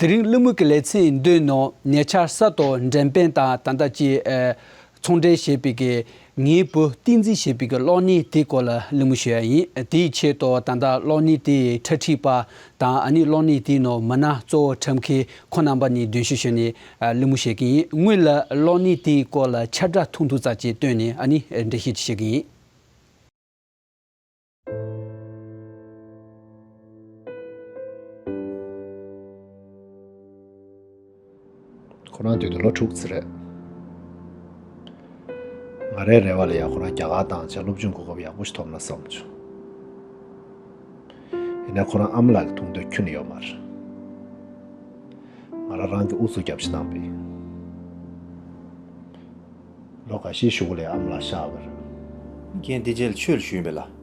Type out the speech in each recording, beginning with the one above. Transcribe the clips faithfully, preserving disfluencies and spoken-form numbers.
དེ་རིང་གླེང་མོལ་གྱི་ལེ་ཚན་མདུན་ནང་ཉེ་ཆར་གསར་དུ་འགྲེམས་སྤེལ་དང་ད་ལྟ་ཀྱི་ཨ་ཚོང་འབྲེལ་བྱས་པའི་གི་ངའི་བུ་བསྟན་འཛིན་ཞེས་པའི་གི་གློག་བརྙན་དེའི་སྐོར་ལ་གླེང་མོལ་ཞུ་ཡ་ཡིན། དེའི་ཆེད་དུ་ད་ལྟ་གློག་བརྙན་དེའི་འཁྲབ་ཁྲིད་པ་དང་ཨ་ནི་གློག་བརྙན་དེའི་ནང་མི་སྣ་གཙོ་བོ་འཁྲབ་མཁན་ཁོང་རྣམ་པ་གཉིས་གདན་ཞུ་ཞུས་ནས་ཨ་གླེང་མོལ་བྱེད་ཀྱི་ཡིན། སྔོན་ལ་གློག་བརྙན་དེའི་སྐོར་ལ་ཁྱབ་བསྒྲགས་ཐུང་ཐུང་ཙམ་ཅིག་བཏོན་ནས་ཨ་ནི་འགྲེལ་བཤད་ཅིག་བྱེད་ཀྱི་ཡིན། ཁོ་རང་དུས་དུས་ལོ་དྲུག་ཙམ་རེད། ང་རའི་རེ་བ་ལ་ཡང་ཁོ་རང་རྒྱ་གར་བཏང་བྱས་སློབ་སྦྱོང་གོ་སྐབས་ཡག་པོ་ཞིག་ཐོབ་ན་བསམ་བྱུང་། ཡིན་ནའི་ཁོ་རང་ཨ་མ་ལགས་ཀྱི་མཐོང་འདོད་ཁྱོན་ནས་ཡོད་མ་རེད། ང་རང་རང་གི་ཨུ་ཚུགས་རྒྱབ་ཤིག་བཏང་པས། ལོ་འགའ་ཤས་གཞུག་གུ་ལ་ཨ་མ་ལགས་གཤགས་པ་རེད། ངས་འདི་རྗེས་ལ་ཆོས་ལ་ཞུས་ཡིན་པས་ལགས།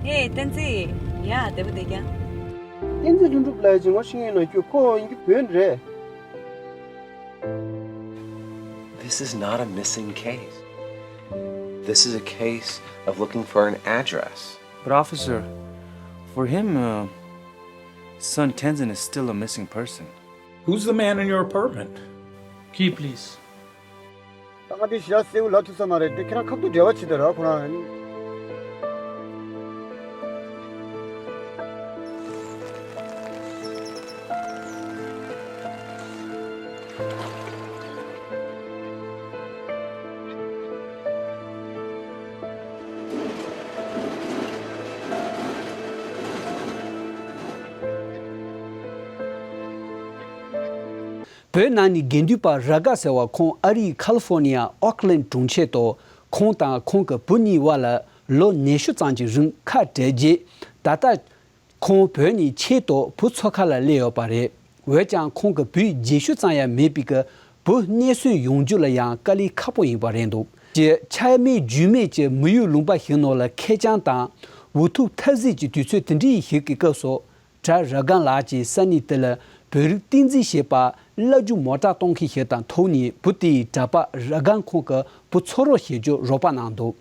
ཧེ། བསྟན་འཛིན། ཡ། བདེ་པོ་བསྡད་ཀྱང་། བསྟན་འཛིན་ལྷུན་གྲུབ་ལགས་ཀྱི་ངོ་ཤེས་ངེས་ན་ཁྱོད། ཁོ་ཡིན་གྱི་བོད་ནས་རེད། This is not a missing case. This is a case of looking for an address. But officer, for him, uh, son Tenzin is still a missing person. Who's the man in your apartment? Key, please. ད་ང་དེ་ཞེ་དྲག་གསལ་པོ་ལབ་ཐུབ་ས་མ་རེད་དེ། ཁྱེད་རང་ཁ་ཐུག་འབྲེལ་བ་བྱེད་དང་ར་ཁོ་རང་། བོད་ནང་ནས་དགེ་འདུན་པ་ར་དགའ་ཟེར་བ་ཁོང་ཨ་རིའི་ཁ་ལི་ཧྥོར་ནི་ཡ་ཨོ་ཁི་ལན་གྲོང་ཁྱེར་དུ་ཁོང་དང་ཁོང་གི་བུ་གཉིས་བར་ལ་ལོ་ཉི་ཤུ་ཙམ་གྱི་རིང་ཁ་བྲལ་རྗེས། ད་ལྟ་ཁོང་བོད་ནས་ཆེད་དུ་བུ་འཚོལ་ག་ལ་སླེབས་ཡོད་པ་རེད། འོན་ཀྱང་ཁོང་གི་བུའི་རྗེས་ཤུལ་ཙམ་ཡང་མེད་པའི་གི་བུ་སྙན་གསོན་ཡོང་རྒྱུ་ལ་ཡང་དཀའ་ལས་ཁག་པོ་ཡིན་པ་རེད་འདུག་ཅེས། ཆ་མེད་རྒྱུས་མེད་ཀྱི་མི་ཡུལ་ལུང་པ་ཞིག་ནང་ལ་ཁེར་རྐྱང་དང་འུ་ཐུག་ཐབས་ཟད་ཀྱི་དུས་ཚོད་དེ་འདྲའི་ཞིག་གི་སྐབས་སུ། གྲྭ་ར་གན་ལགས་ཀྱིས་ས་གནས་དེ་ལ་བོད་རིགས་བསྟན་འཛིན་ཞེས་པ་སླར་འཇུག་མོ་ཊ་གཏོང་མཁན་ཞིག་དང་ཐུག་ནས་བུ་དེའི་གྲྭ་པ་ར་གན་ཁོང་གི་བུ་འཚོལ་རོགས་བྱེད་རྒྱུར་རོགས་པ་གནང་འདུག་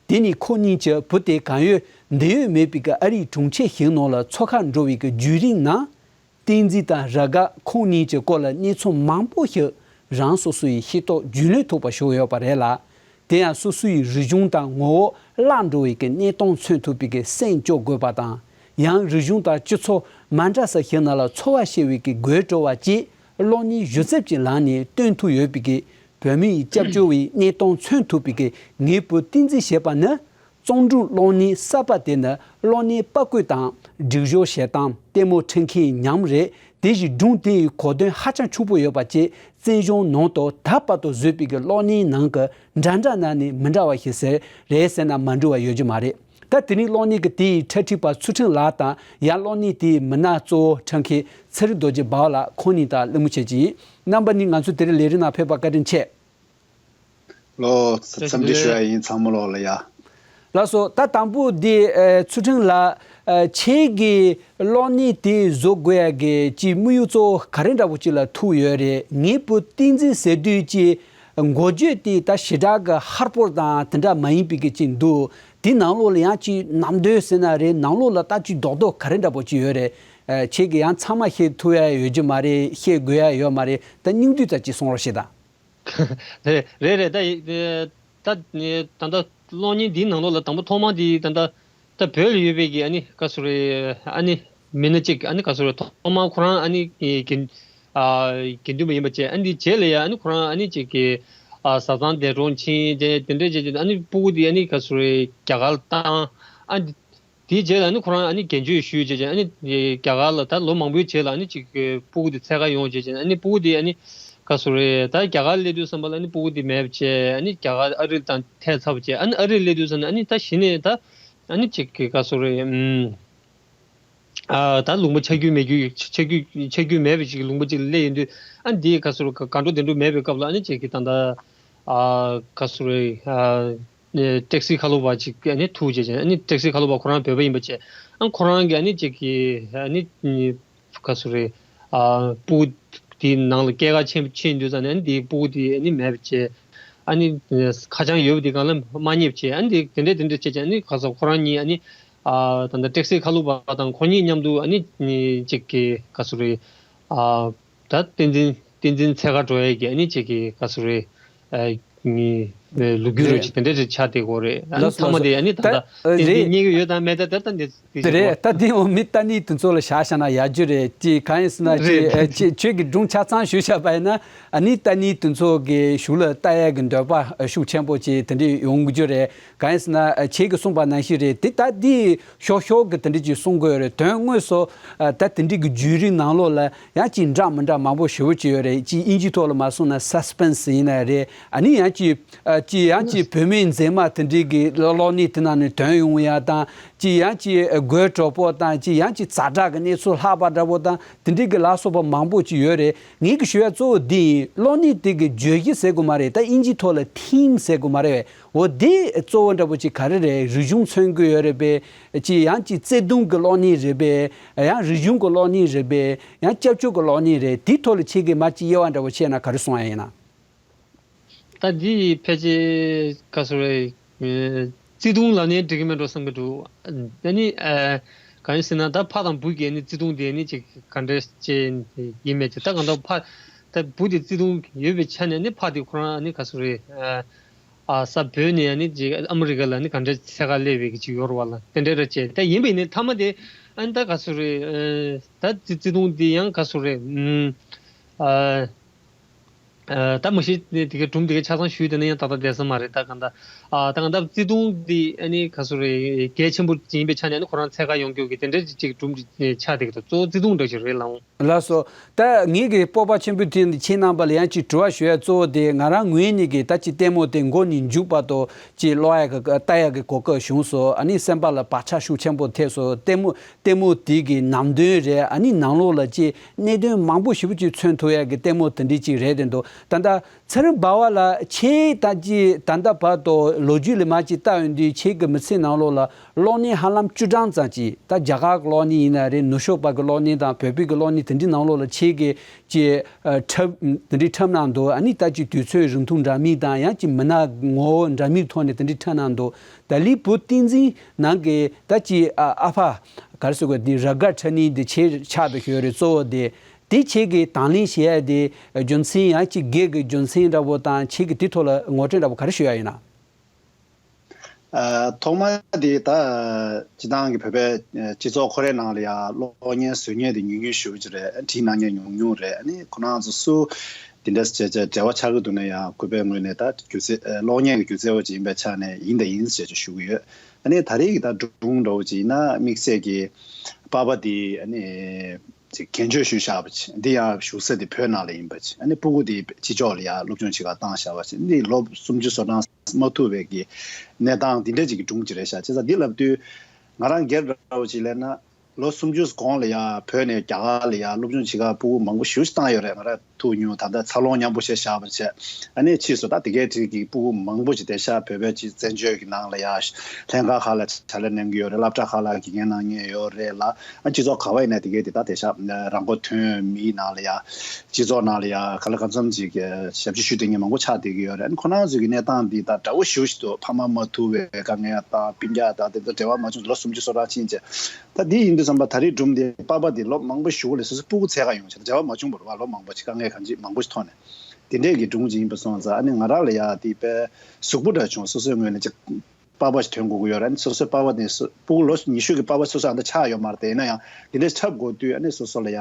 དེ་ནས་ཁོ་གཉིས་ཀྱི་བུ་དེ་གང་ཡོད་འདི་ཡོད་མེད་པའི་གི་ཨ་རིའི་གྲོང་ཁྱེར་ཞིག་ནང་ལ་འཚོལ་ག་འགྲོ་བའི་གི་བརྒྱུད་རིམ་ནང་། བསྟན་འཛིན་དང་ར་གན་ཁོང་གཉིས་ཀྱི་སྐོར་ལ་གནས་ཚུལ་མང་པོ་ཞིག་རང་སོ་སོ་ཡིས་ཤེས་རྟོགས་རྒྱུས་ལོན་ཐུབ་པ་བྱུང་ཡོད་པ་རེད་ལ། དེ་ཡང་སོ་སོ་ཡི་རིག་གཞུང་དང་ངོ་བོ་བརླག་འགྲོ་བའི་གི་གནས་སྟངས་མཚོན་ཐུབ་པའི་གི་སེམས་སྐྱོ་དགོས་པ་དང་། ཡང་རིག་གཞུང་དང་སྤྱི་ཚོགས་མ་འདྲ་ས་ཞིག་ནང་ལ་འཚོ་བ་སྐྱེལ་བའི་གི་དགོད་བྲོ་བ་བཅས་གློག་བརྙན་ཞིབ་འཚོལ་གྱི་ལམ་ནས་སྟོན་ཐུབ་ཡོད་པའི་གི་བོད་མི་ཡི་སྐྱབས་བཅོལ་བའི་གནས་སྟངས་མཚོན་ཐུབ་པའི་གི་ངའི་བུ་བསྟན་འཛིན་ཞེས་པ་ནི། བརྩམས་སྒྲུང་གློག་བརྙན་གསར་པ་དེ་ནི་གློག་བརྙན་པར་བརྐོས་དང་སྒྲིག་སྦྱོར་བྱེད་སྟངས་ལྟད་མོ་འཁྲབ་མཁན་ཉམས་རེད། དེ་བཞིན་སྒྲུང་དེ་ཡི་གོ་དོན་ཧ་ཅང་ཕྱུག་པོ་ཡོད་པ་བཅས་བཙན་བྱོལ་ནང་དུ་ད་བར་དུ་བཟོས་པའི་གི་གློག་བརྙན་ནང་གི་འདྲ་འདྲ་ན་ནི་མི་འདྲ་བ་ཞིག་ཟེར་རེད་ཟེར་ན་མ་འགྲིག་པ་ཡོད་རྒྱུ་མ་རེད། ད་དེ་རིང་གློག་བརྙན་གྱི་དེ་ཡི་འཁྲབ་ཁྲིད་པ་ཚུལ་ཁྲིམས་ལགས་དང་ཡང་གློག་བརྙན་དེའི་མི་སྣ་གཙོ་བོ་འཁྲབ་མཁན་ཚེ་རིང་རྡོ་རྗེ་སྦ་བ་ལགས་ཁོང་གཉིས་དང་གླེང་མོལ་བྱེད་ཀྱི་ཡིན། རྣམ་པ་གཉིས་ང་ཚོའི་དེ་རིང་ལས་རིམ་ནང་ཕེབས་པར་བཀའ་དྲིན་ཆེ། ལོ། བཀྲ་ཤིས་བདེ་ལེགས། འཚམས་འདྲི་ཞུ་ཡ་ཡིན་ཚང་མ་ལོག་ལ་ཡ། ལགས་སོ། ད་དང་པོ་འདི་ཨ་ཚུལ་ཁྲིམས་ལགས། ཨ་ཁྱེད་ཀྱིས་གློག་བརྙན་དེ་བཟོ་དགོས་ཡ་གི་ཅིག་དམིགས་ཡུལ་གཙོ་བོ་ག་རེ་འདྲ་པོ་ཅིག་ལ་ཐུག་ཡོད་རེད། ངའི་བུ་བསྟན་འཛིན་ཟེར་དུས་ཀྱི་འགོ་བརྗོད་དེ་ད་ཞེ་དྲག་གི་ཧར་པོ་དང་དེ་འདྲ་མ་ཡིན་པའི་གི་ཅིག་འདུག་དེ་ནང་ལོགས་ལ་ཡང་ཅིག་ནམ་དུས་ཟེར་ན་རེད། ནང་ལོགས་ལ་ད་ཅིག་རྡོག་རྡོག་ག་རེ་འདྲ་པོ་ཅིག་ཡོད་རེད། ཨ་ཁྱེད་ཀྱིས་ཡང་ཚང་མ་བཤད་ཐུབ་ཡ་ཡོད་རྒྱུ་མ་རེད། བཤད་དགོས་ཡ་ཡོད་མ་རེད། ད་སྙིང་བསྡུས་ཙམ་ཅིག་གསུང་རོགས་བྱེད་དང་། རེད་རེད་རེད། ད་ད་ད་ད་གློག་བརྙན་འདིའི་ནང་ལོགས་ལ་དང་པོ་ཐོག་མ་འདི་ད་ད་ད་བོད་ལ་ཡོད་པའི་གི་ཨ་ནི་ག་ཟེར་རེད། ཨ་ནི་མི་སྣ་གཅིག་ཨ་ནི་ག་ཟེར་རེད། ཐོག་མ་ཁོ་རང་ཨ་ནི་དགེ་ཨ་དགེ་འདུན་པ་ཡིན་པ་བྱས། ཨ་ནི་འདི་རྗེས་ལ་ཡ་ཨ་ནི་ཁོ་རང་ཨ་ནི་གཅིག་གི་ཨ་བཟའ་ཚང་འདས་གྲོངས་ཕྱིན་རྗེས་དེ་འདྲས་བྱས་རྗེས་ཨ་ནི་སྤུ་གུ་འདི་ཨ་ནི་ག་ཟེར་རེད། རྒྱ་གར་ལ་བཏང་། ཨ་ནི་དེའི་རྗེས་ལ་ཨ་ནི་ཁོ་རང་ཨ་ནི་རྒྱན་གཅོད་ཞུས་བྱས་བྱས་ཨ་ནི་རྒྱ་གར་ལ་ད་ལོ་མང་པོའི་རྗེས་ལ་ཨ་ནི་ཅིག་སྤུ་གུ་དེ་འཚོལ་ག་ཡོང་བྱས་བྱས་ཨ་ནི་སྤུ་གུ་དེ་ཨ་ནི་ག་ཟེར་རེད། ད་རྒྱ་གར་སླེབས་དུས་ཙམ་པ་ལ་ཨ་ནི་སྤུ་གུ་དེ་མེད་པ་བྱས། ཨ་ནི་རྒྱ་གར་ཨ་རི་དང་ཐད་ཚར་བ་བྱས། ཨ་ནི་ཨ་རི་སླེབས་དུས་ཙམ་ནས་ཨ་ནི་ད་གཞི་ནས་ད་ཨ་ནི་ཅིག་ག་ཟེར་རེད། ཨུམ། ཨ་ད་ལུང་པ་ཆ་རྒྱུས་མེད་རྒྱུ་ཆ་རྒྱུས་ཆ་རྒྱུས་མེད་པ་ཅིག་ལུང་པ་ཅིག་ལ་སླེབས་ཡོང་དུས་ཨ་ནི་དེ་ག་ཟེར་རེད། ག་ག་འགྲོ་དེ་འགྲོ་མེད་པའི་སྐབས་ལ་ཨ་ནི་ཅིག་གི་ད་ད་ཨ་ག་ཟེར་རེད། ཨ། ཨེ་ཊེག་སི་ཁ་ལོ་བ་ཅིག་ཨ་ནི་ཐུག་བྱས་བྱས། ཨ་ནི་ཊེག་སི་ཁ་ལོ་བ་ཁོ་རང་བོད་པ་ཡིན་པ་བྱས། ཨ་ཁོ་རང་གིས་ཨ་ནི་ཅིག་གི་ཨ་ནི་ག་ཟེར་རེད། ཨ་སྤུ་གུ་དེའི་ནང་ལ་སྐྱེལ་ག་ཕྱིན་ཕྱིན་དུས་ཙམ་ནས་ཨ་ནི་དེའི་སྤུ་གུ་དེ་ཨ་ནི་མེད་པ་བྱས། ཨ་ནི་ཁ་བྱང་ཡོད་པ་དེ་སྒང་ལ་མ་རྙེད་བྱས། ཨ་ནི་དེ་དེ་འདྲས་དེ་འདྲས་བྱས་བྱས། ཨ་ནི་ག་ས་ཁོ་རང་གཉིས་ཨ་ནི་ཨ་ད་ལྟ་ཏེག་སི་ཁ་ལུག་པ་དང་ཁོ་གཉིས་མཉམ་དུ་ཨ་ནི་ཅིག་གི་ག་ས་རེད། ཨ་ད་བསྟན་འཛིན་བསྟན་འཛིན་འཚོལ་ག་འགྲོ་ཡས་ཀྱི་ཨ་ནི་ཅིག་གི་ག་ས་རེད། ཨ་ནི་ལོ་རྒྱུས་རེད། རེད། ཅིག་དེ་འདྲས་ཅིག་ཆགས་བསྡད་ཀྱི་ཡོད་རེད། ཨ་ནི་ལགས་སོ། མཐའ་མ་ལགས་སོ། དེ་ཨ་ནི་ད་ད་ལྟ་ཨ་དེ་འདི་རེད། རྙེད་ཀྱི་ཡོད་དམ་མེད་དམ་དེ་ད་འདི་དེ་རེད། ད་དེ་འོ་མི་ལྟ་ནི་དེ་ཚོ་ལ་བཞག་བཞག་ན་ཡག་རྒྱུ་རེད། ཅིག་གང་ཡིན་ཟེར་ན་ཅིག་རེད། ཨ་ཅིག་ཁྱོད་ཀྱི་སྒྲུང་ཆ་ཚང་ཞུས་བཞག་པ་ཡིན་ན། ཨ་ནི་ལྟ་ནི་དེ་ཚོ་གི་གཞུག་ལ་ལྟ་ཡས་ཀྱི་འདོད་པ་ཤུགས་ཆེན་པོ་ཅིག་དེ་འདྲས་ཡོང་རྒྱུ་རེད། གང་ཡིན་ཟེར་ན་ཨ་ཁྱེད་ཀྱིས་གསུངས་པ་ནང་བཞིན་རེད། དེ་ད་དེ་ཤོག་ཤོག་གི་དེ་འདྲས་ཅིག་གསུང་དགོས་རེད། དོན་དངོས་སུ་ཨ་ད་དེ་འདྲས་ཀྱི་བརྒྱུད་རིམ་ནང་ལོགས་ལ་ཡང་ཅིག་འདྲ་མི་འདྲ་མང་པོ་ཞེ་པོ་ཅིག་ཡོད་རེད། ཅིག་དབྱིན་ཇིའི་ཐོག་ལ་མ་སོང་ན་སཱ་སི་པེན་སི་ཡིན་ན་རེད། ཨ་ནི་ཡང་ཅིག་ཨ་ཅིག་ཡང་ཅིག་བུད་མེད་མཛེས་མ་དེ་འདྲས་ཀྱི་གློག་བརྙན་དེ་ནང་ནས་ཐོན་ཡོང་ཡ་དང་། ཅིག་ཡང་ཅིག་དགོད་བྲོ་པོ་དང་། ཅིག་ཡང་ཅིག་ཛ་དྲག་གི་གནས་ཚུལ་ལྷག་པ་འདྲ་པོ་དང་། དེ་འདྲས་ཀྱི་ལ་སོགས་པ་མང་པོ་ཅིག་ཡོད་རེད། ངེད་ཀྱི་ཞུ་ཡ་གཙོ་བོ་འདི་ཡིན། གློག་བརྙན་དེ་གི་བརྗོད་གཞི་ཟེར་དགོས་མ་རེད། ད་དབྱིན་ཇིའི་ཐོག་ལ་ཐིམ་ཟེར་དགོས་མ་རེད། འོ་དེ་གཙོ་བོ་འདྲ་པོ་ཅིག་ག་རེ་རེད། རིག་གཞུང་མཚོན་གྱི་ཡོད་རེད་པས། ཅིག་ཡང་ཅིག་བརྩེ་དུང་གི་གློག་བརྙན་རེད་པས། ཡང་རིག་གཞུང་གི་གློག་བརྙན་རེད་པས། ཡང་སྐྱབས་བཅོལ་གྱི་གློག་བརྙན་རེད། དེའི་ཐོག་ལ་ཁྱེད་ཀྱིས་མར་ཅིག་དབྱེ་བ་འདྲ་པོ་ཕྱེ་ན་ག་རེ་གསུང་ཡ་ཡིན་ན། ད་འདི་ཕལ་ཆེར་ག་ཟེར་རེད། བརྩེ་དུང་ལབ་ནའི་འགྲིག་གི་མེད་འགྲོ་བསམ་གྱི་འདུག་ཨ་ནི་ཨ་གང་ཡིན་ཟེར་ན། ད་ཕ་དང་བུ་གི་ཨ་ནི་བརྩེ་དུང་དེ་ཨ་ནི་ཅིག་ག་འདྲ་ཅིག་ཡིན་མེད་ཅིག་ད་གང་ལྟར་ཕ་ད་བུ་དེ་བརྩེ་དུང་ཡོད་པའི་ཆ་ནས་ཨ་ནི་ཕ་དེ་ཁོ་རང་ཨ་ནི་ག་ཟེར་རེད། ཨ་ས་བོད་ནས་ཨ་ནི་ཅིག་ཨ་མི་རི་ཀ་ལ་ཨ་ནི་ག་འདྲ་འཚོལ་ག་སླེབས་པའི་གི་ཅིག་ཡོད་རེད་པ་ལགས། དེ་འདྲ་རེད་ཅེ། ད་ཡིན་པ་ཡིན་ནའི་མཐའ་མ་དེ་ཨ་ནི་ད་ག་ཟེར་རེད། ད་བརྩེ་བརྩེ་དུང་དེ་ཡང་ག་ཟེར་རེད། ཨ། ཨ་ད་མ་གཞི་དེ་གའི་སྒྲུང་དེ་གའི་ཆ་ཚང་ཞུས་བསྡད་ན་ཡང་ཏག་ཏག་བསྡད་ས་མ་རེད། ད་གང་ལྟར་ཨ་ད་གང་ལྟར་བརྩེ་དུང་འདི་ཨ་ནི་ག་ཟེར་རེད། གལ་ཆེན་པོ་ཡིན་པའི་ཆ་ནས་ཨ་ནི་ཁོ་རང་འཚོལ་ག་ཡོང་རྒྱུ་གི་དེ་འདྲའི་ཅིག་སྒྲུང་ཅིག་ཆགས་བསྡད་ཀྱི་འདུག་གཙོ་བོ་བརྩེ་དུང་འདྲ་ཞིག་རེད་ལགས། ལགས་སོ། ད་ངེད་ཀྱི་སྤོབས་པ་ཆེན་པོའི་སྟེང་དུ་ཁྱེད་རྣམ་པ་ལ་ཡང་ཅིག་དྲི་བ་ཞུ་ཡ་གཙོ་བོ་དེ། ང་རང་ངོས་ནས་ཀྱི་ད་ཅིག་ལྟད་མོ་དེ་མགོ་ནས་མཇུག་བར་དུ་ཅིག་ཀློག་ཡ་གི་ལྟ་ཡ་གི་གོ་སྐབས་བྱུང་སོང་། ཨ་ནི་སེམས་པ་ལ་བག་ཆགས་ཤུགས་ཆེན་པོ་ཐེབས་སོང་། ལྟད་མོ་ལྟད་མོ་དེ་གི་ནང་དོན་རེད། ཨ་ནི་ནང་ལོགས་ལ་ཅིག་གནད་དོན་མང་པོ་ཞེ་པོ་ཅིག་མཚོན་ཐུབ་ཡ་གི་ལྟད་མོ་དེ་འདྲ་ཅིག་རེད་དེ་འདུག་ད་ལྟ་ཚེ་རིང་འབའ་བ་ལགས་ཁྱེད་ད་ཅིག་ད་ལྟ་བར་དུ་ལོ་རྒྱུས་ལ་མར་ཅིག་བལྟ་ཡོང་དུས་ཁྱེད་ཀྱི་མི་ཚེ་ནང་ལོགས་ལ་གློག་བརྙན་ཧ་ལམ་བཅུ་གྲངས་ཙམ་ཅིག་ད་རྒྱ་གར་གྱི་གློག་བརྙན་ཡིན་ན་རེད། ནུབ་ཕྱོགས་པ་གི་གློག་བརྙན་དང་བོད་པའི་གི་གློག་བརྙན་དེ་འདྲའི་ནང་ལོགས་ལ་ཁྱེད་ཀྱིས་ཅིག་འཁྲབ་དེ་འདྲའི་འཁྲབ་གནང་འདུག་ཨ་ནི་ད་ཅིག་དུས་ཚོད་རིང་ཐུང་འདྲ་མིན་དང་། ཡང་ཅིག་མི་སྣ་ངོ་བོ་འདྲ་མིན་ཐོག་ནས་དེ་འདྲའི་འཁྲབ་གནང་འདུག་ད་ལི་བུ་བསྟན་འཛིན་ནང་གི་ད་ཅིག་ཨ་ཨ་ཕ་ག་རེ་ཟེར་དགོས། དེ་ར་དགའ་འཁྲབ་ནི་དེ་ཁྱེད་ཆགས་འདུག་ཞུ་ཡ་རེད། གཙོ་བོ་དེ་དེ་ཁྱེད་ཀྱིས་དང་ལེན་བྱེད་ཡ་དེ་རྒྱུ་མཚན། ཡང་ཅིག་སྒེར་གྱི་རྒྱུ་མཚན་འདྲ་པོ་དང་། ཁྱེད་ཀྱིས་དེ་ཐོག་ལ་ངོ་སྤྲོད་འདྲ་པོ་ག་རེ་ཞུ་ཡ་ཡིན་ན། ཨ་ཐོག་མ་དེ་ད་སྤྱིར་བཏང་གི་བོད་པའི་སྤྱི་ཚོགས་ཁོ་རའི་ནང་ལ་ཡ་གློག་བརྙན་བཟོ་མཁན་དེ་ཉུང་ཉུང་ཞེ་པོ་ཅིག་རེད། བྲིས་གནང་མཁན་ཉུང་ཉུང་རེད། ཨ་ནི་ཁོ་རང་ཚོ་སུ་དེ་འདྲ་བྱས་བྱས་འབྲེལ་བ་ཆགས་ཀྱི་འདུག་ན་ཡང་། ཁོ་པའི་ངོས་ནས་ད་སྒྱུ་རྩལ་གློག་བརྙན་གྱི་སྒྱུ་རྩལ་བ་ཅིག་ཡིན་པའི་ཆ་ནས་ཡིན་དང་ཡིན་ཟེར་ཅིག་ཞུ་གི་ཡོད། ཨ་ནི་ད་རེས་ཀྱི་ད་སྒྲུང་འདྲ་པོ་ཅིག་ཡིན་ན། དམིགས་བསལ་གྱི་པ་ཕ་དེ་ཨ་ནི་ཅིག་གྱེན་བཅོས་ཞུས་བཞག་པ་ཅིག་འདི་ཡང་བཞུགས་ས་དེ་བོད་ནང་ལ་ཡིན་པ་ཅིག་ཨ་ནི་སྤུ་གུ་དེ་ཕྱི་ཕྱོགས་ལ་ཡང་སློབ་སྦྱོང་བྱེད་གར་བཏང་བཞག་པ་ཅིག་འདི་ལོ་སུམ་ཅུ་སོ་གྲངས་མ་ཐུབ་པའི་གི་གནས་སྟངས་འདི་འདྲ་ཅིག་གི་སྒྲུང་ཅིག་རེད་ཤག་བྱས་ཙང་འདི་ལབ་དུས་ང་རང་སྒེར་འདྲ་པོ་ཅིག་ལབ་ན། ལོ་སུམ་ཅུ་གོང་ལ་ཡ་བོད་ནས་རྒྱ་གར་ལ་ཡ་སློབ་སྦྱོང་བྱེད་གར་སྤུ་གུ་མང་པོ་ཞེ་པོ་ཅིག་བཏང་ཡོད་རེད། ང་རང་ཐུག་མྱོང་། ད་ལྟ་འཚར་ལོངས་མཉམ་པོ་བྱས་བཞག་པ་བྱས། ཨ་ནི་ཕྱིས་སུ་ད་དེ་གའི་འདྲ་གི་སྤུ་གུ་མང་པོ་ཅིག་དེང་སང་བོད་པའི་ཅིག་བཙན་བྱོལ་གྱི་ནང་ལ་ཡ་ལྷན་ཁག་ཁག་ལ་ཕྱག་ལས་གནང་གི་ཡོད་རེད། སློབ་གྲྭ་ཁག་ལ་དགེ་རྒན་གནང་མཁན་ཡོད་རེད་ལ། ཨ་སྤྱི་ཚོགས་ག་པར་ཡིན་ན་དེ་གའི་དེ་ད་དེང་སང་རང་མགོ་ཐོན་མིའི་ནང་ལ་ཡ་སྤྱི་ཚོགས་ནང་ལ་ཡ་ག་ལ་གང་འཚམ་ཅིག་ཞབས་ཕྱི་ཞུ་བསྡད་མཁན་མང་པོ་ཆགས་བསྡད་ཀྱི་ཡོད་རེད། ཨ་ནི་ཁོ་རང་ཚོའི་གི་གནས་སྟངས་འདི་ད་འདྲ་པོ་ཞེ་པོ་ཅིག་འདུག་ཕ་མ་མ་ཐུག་པའི་དཀའ་ངལ་དང་། སྤུན་ཀྱག་དང་དེ་ཚོ་འབྲེལ་བ་མ་བྱུང་། ལོ་སུམ་ཅུ་སོ་གྲངས་ཕྱིན་བྱས། ད་འདི་ཡིན་དུས་ཙམ་པ་ད་རེས་སྒྲུང་འདི་པ་ཕ་འདི་ལོ་མང་པོ་ཞེ་པོ་ལ་སོ་སོའི་སྤུ་གུ་འཚོལ་ག་ཡོང་བྱས། འབྲེལ་བ་མ་བྱུང་བ་རེད་པ། ལོ་མང་པོ་ཅིག་དཀའ་ངལ་གང་ཅི་མང་པོ་ཞིག་ཐོག་ནས། དེ་འདྲས་ཀྱི་སྒྲུང་ཅིག་ཡིན་པ་སོང་ཙང་། ཨ་ནི་ང་རང་ལ་ཡ་དེ་དཔེ་ཟུག་པོ་འདྲ་བྱུང་། སོ་སོའི་ངོས་ནས་ཅིག་པ་ཕ་ཞིག་ཐོན་དགོས་ཀྱི་ཡོད་རེད། ཨ་ནི་སོ་སོའི་པ་ཕ་དེ་སོ་སྤུ་གུ་ལོ་ཉི་ཤུ་གི་པ་ཕ་སོ་སོ་ཨ་འདྲ་ཆགས་ཡོད་མ་རེད་དེ། ཡིན་ན་ཡང་དེ་འདྲས་ཆགས་དགོས་དུས་ཨ་ནི་སོ་སོ་ལ་ཡ་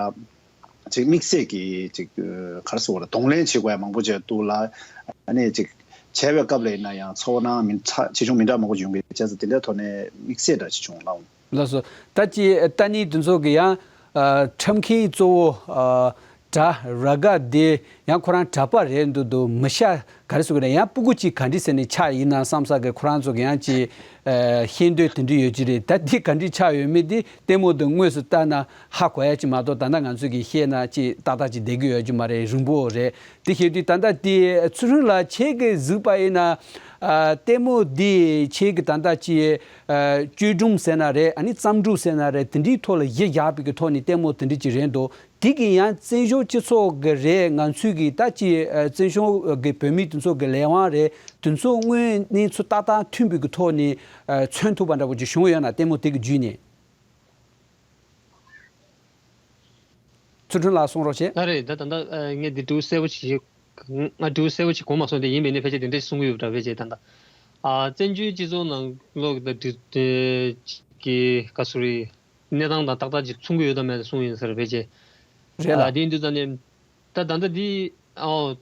ཅིག་དམིགས་བསལ་གྱི་ཅིག་ག་རེ་ཟེར་དགོས་རེད། གདོང་ལེན་བྱེད་དགོས་ཡ་མང་པོ་ཅིག་འདུག་ལ། ཨ་ནི་ཅིག་བྱས་པའི་སྐབས་ལ་ཡིན་ན་ཡང་ཚོར་སྣང་མི་ཆེ་ཆུང་མི་འདྲ་མང་པོ་ཅིག་ཡོང་གི་བྱས་ཙང་། དེ་འདྲའི་ཐོག་ནས་དམིགས་བསལ་འདྲ་ཅིག་བྱུང་ལགས། ལགས་སོ། ད་ཅི་ལྟ་ནི་དེ་ཚོ་གི་ཡང་ཨ་འཁྲབ་མཁན་གཙོ་བོ་ཨ་གྲྭ་ར་དགའ་དེ་ཡང་ཁོ་རང་གྲྭ་པ་རེད་འདུག་འདུག་མི་ཤ་ག་རེ་ཟེར་དགོས་རེད། ཡང་སྤུ་གུ་གཅིག་ག་འདྲས་ཟེར་ནས་ཆགས་ཡིན་ན་བསམ་ས་གི་ཁོ་རང་ཚོ་གི་ཡང་ཅི་ཨ་ཤེས་འདོད་དེ་འདྲས་ཡོད་ཀྱི་རེད། ད་དེ་ག་འདྲས་ཆགས་ཡོད་མེད་དེ་ལྟད་མོ་དེ་དངོས་སུ་ལྟ་ན་ཧ་གོ་ཡ་ཅིག་མ་གཏོགས། ད་ལྟ་ང་ཚོ་གི་བཤད་ན་ཅིག་ཏག་ཏག་ཅིག་བསྡད་ཀྱི་ཡོད་ཀྱི་མ་རེད། རིང་པོ་རེད། དེ་བཤད་དུས་ད་ལྟ་དེ་ཚེ་རིང་ལགས་ཁྱེད་ཀྱིས་གཟིགས་པ་ཡིན་ན། ཨ་ལྟད་མོ་འདི་ཁྱེད་ཀྱི་ད་ལྟ་ཅི་ཨ་བཅོས་སྒྲུང་ཟེར་ན་རེད། ཨ་ནི་བརྩམས་སྒྲུང་ཟེར་ན་རེད། དེ་འདྲའི་ཐོག་ལ་གཞི་བཞག་པའི་གི་ཐོག་ནས་ལྟད་མོ་དེ་འདྲ་ཅིག་རེད་འདུག་དེ་གི་ཡང་བཙན་བྱོལ་སྤྱི་ཚོགས་ཀྱི་རེད། ང་ཚོའི་གི་ད་ཅི་ཨ་བཙན་བྱོལ་གི་བོད་མི་དེ་ཚོ་གི་ལས་དབང་རེད། དེ་ཚོ་དངོས་གནས་ཚུལ་ཏག་ཏག་མཐུན་པའི་གི་ཐོག་ནས་ཨ་མཚོན་ཐུབ་པ་འདྲ་པོ་ཅིག་བྱུང་ཡོད་ན། ལྟད་མོ་དེ་གི་བརྒྱུད་ནས། ཚུལ་ཁྲིམས་ལགས་གསུང་རོགས་བྱེད། ད་རེད། ད་ད་ལྟ་ཨ་ངས་འདི་དྲི་བ་གསལ་པོ་ཞིག་ང་དྲི་བ་གསལ་པོ་ཞིག་གོ་མ་སོང་། དེ་ཡིན་པས་ནི་ཕལ་ཆེར་དེ་འདྲ་ཞིག་གསུང་གི་ཡོད་པ་འདྲ། ཕལ་ཆེར་ད་ལྟ་ཨ་བཙན་བྱོལ་སྤྱི་ཚོགས་ནང་ལོགས་ད་དེ་དེ་གི་ག་སུ་རེད། གནས་སྟངས་དང་ཏག་ཏག་ཅིག་མཚུངས་ཀྱི་ཡོད་དམ་མེད་དམ་གསུང་ཡིན་ཟེར། ཕལ་ཆེར་རེད་ལ། ཨ་དེ་ཡིན་དུས་ཙང་ནས་ད་ད་ལྟ་འདི་ཨོ་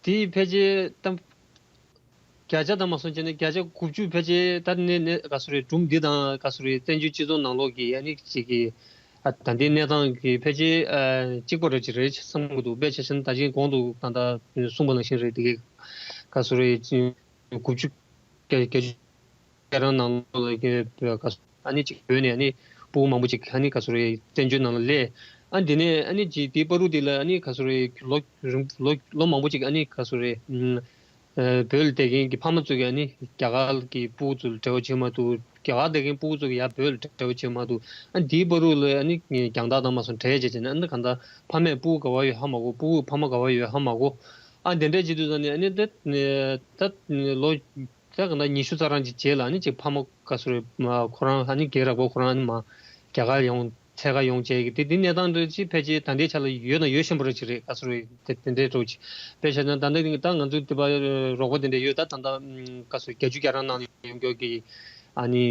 དེ་ཕལ་ཆེར་ད་བརྒྱ་ཆ་དང་མ་སོང་བྱས་ན་བརྒྱ་ཆ་དགུ་བཅུ་ཕལ་ཆེར་ད་ནས་ནས་ག་སུ་རེད། སྒྲུང་འདི་དང་ག་སུ་རེད། བཙན་བྱོལ་སྤྱི་ཚོགས་ནང་ལོགས་ཀྱི་ཨ་ནི་ཅིག་གི་ཨ་ད་ལྟའི་གནས་སྟངས་ཀྱི་ཕལ་ཆེར་ཨ་གཅིག་པ་རེད་ཅིག་རེད་བསམ་གྱི་འདུག་དཔེ་ཆ་བཞག་ན་ད་ཅིག་གོང་དུ་ད་ལྟ་གསུངས་པ་ནང་བཞིན་རེད། དེ་གི་ག་སུ་རེད། དགུ་བཅུ་བརྒྱ་བརྒྱད་ཅུ་གྱ་རང་ནང་ལོགས་ལ་ག་སུ་ཨ་ནི་ཅིག་བོད་ནས་ཨ་ནི་ཕྲུ་གུ་མང་པོ་ཅིག་ཨ་ནི་ག་སུ་རེད། བཙན་བྱོལ་ནང་ལ་སླེབས། ཨ་འདི་ནས་ཨ་ནི་ཅིག་དེའི་བར་དུ་དེ་ལ་ཨ་ནི་ག་སུ་རེད། ལོ་རིང་ལོ་ལོ་མང་པོ་ཅིག་ཨ་ནི་ག་སུ་རེད། ཨ་བོད་ལ་བསྡད་མཁན་གྱི་ཕ་མ་ཚོ་གིས་ཨ་ནི་རྒྱ་གར་གྱི་ཕྲུ་གུ་ཚོ་ལ་འབྲེལ་བ་བྱེད་མ་ཐུབ། རྒྱ་གར་བསྡད་མཁན་ཕྲུ་གུ་ཚོ་གིས་ཡར་བོད་ལ་འབྲེལ་བ་བྱེད་མ་ཐུབ། ཨ་འདིའི་བར་དུ་ལ་ཨ་ནི་རྒྱང་ཐག་དང་མ་སོང་གྲས་བྱས་བྱས་ནས་ཨ་ནི་གང་ལྟར་ཕ་མས་ཕྲུ་གུ་ག་པར་ཡོད་ཧ་མ་གོ། ཕྲུ་གུ་ཕ་མ་ག་པར་ཡོད་ཧ་མ་གོ། ཨ་དེ་འདྲ་བྱེད་དུས་ཙང་ནས་ཨ་ནི་ད་ད་ལོ་ད་གང་ལྟར་ཉི་ཤུ་རྩ་གྲངས་ཅིག་རྗེས་ལ་ཨ་ནི་ཅིག་ཕ་མ་ག་སུ་རེད། མ་ཁོ་རང་ཨ་ནི་རྒན་རབས་པ་ཁོ་རང་ཨ་ནི་མ་རྒྱ་གར་ཡོང་འཚོལ་ག་ཡོང་བྱས་ཀྱི་དེ་དེ་གནས་སྟངས་འདྲ་ཅིག་ཕལ་ཆེར་ད་ལྟའི་ཆ་ལ་ཡོད་ན་ཡོད་བཞིན་པ་འདྲ་ཅིག་རེད། ག་སུ་རེད། དེ་དེ་འདྲའི་འདྲ་ཅིག་དཔེ་བཞག་ན་ད་ལྟ་ད་ང་ཚོའི་དེ་པ་རོགས་པ་དེ་འདྲ་ཡོད། ད་ད་ལྟ་ག་སུ་བརྒྱད་ཅུ་གྱ་གྲངས་ནང་ཡོང་མཁན་གྱི་ཨ་ནི་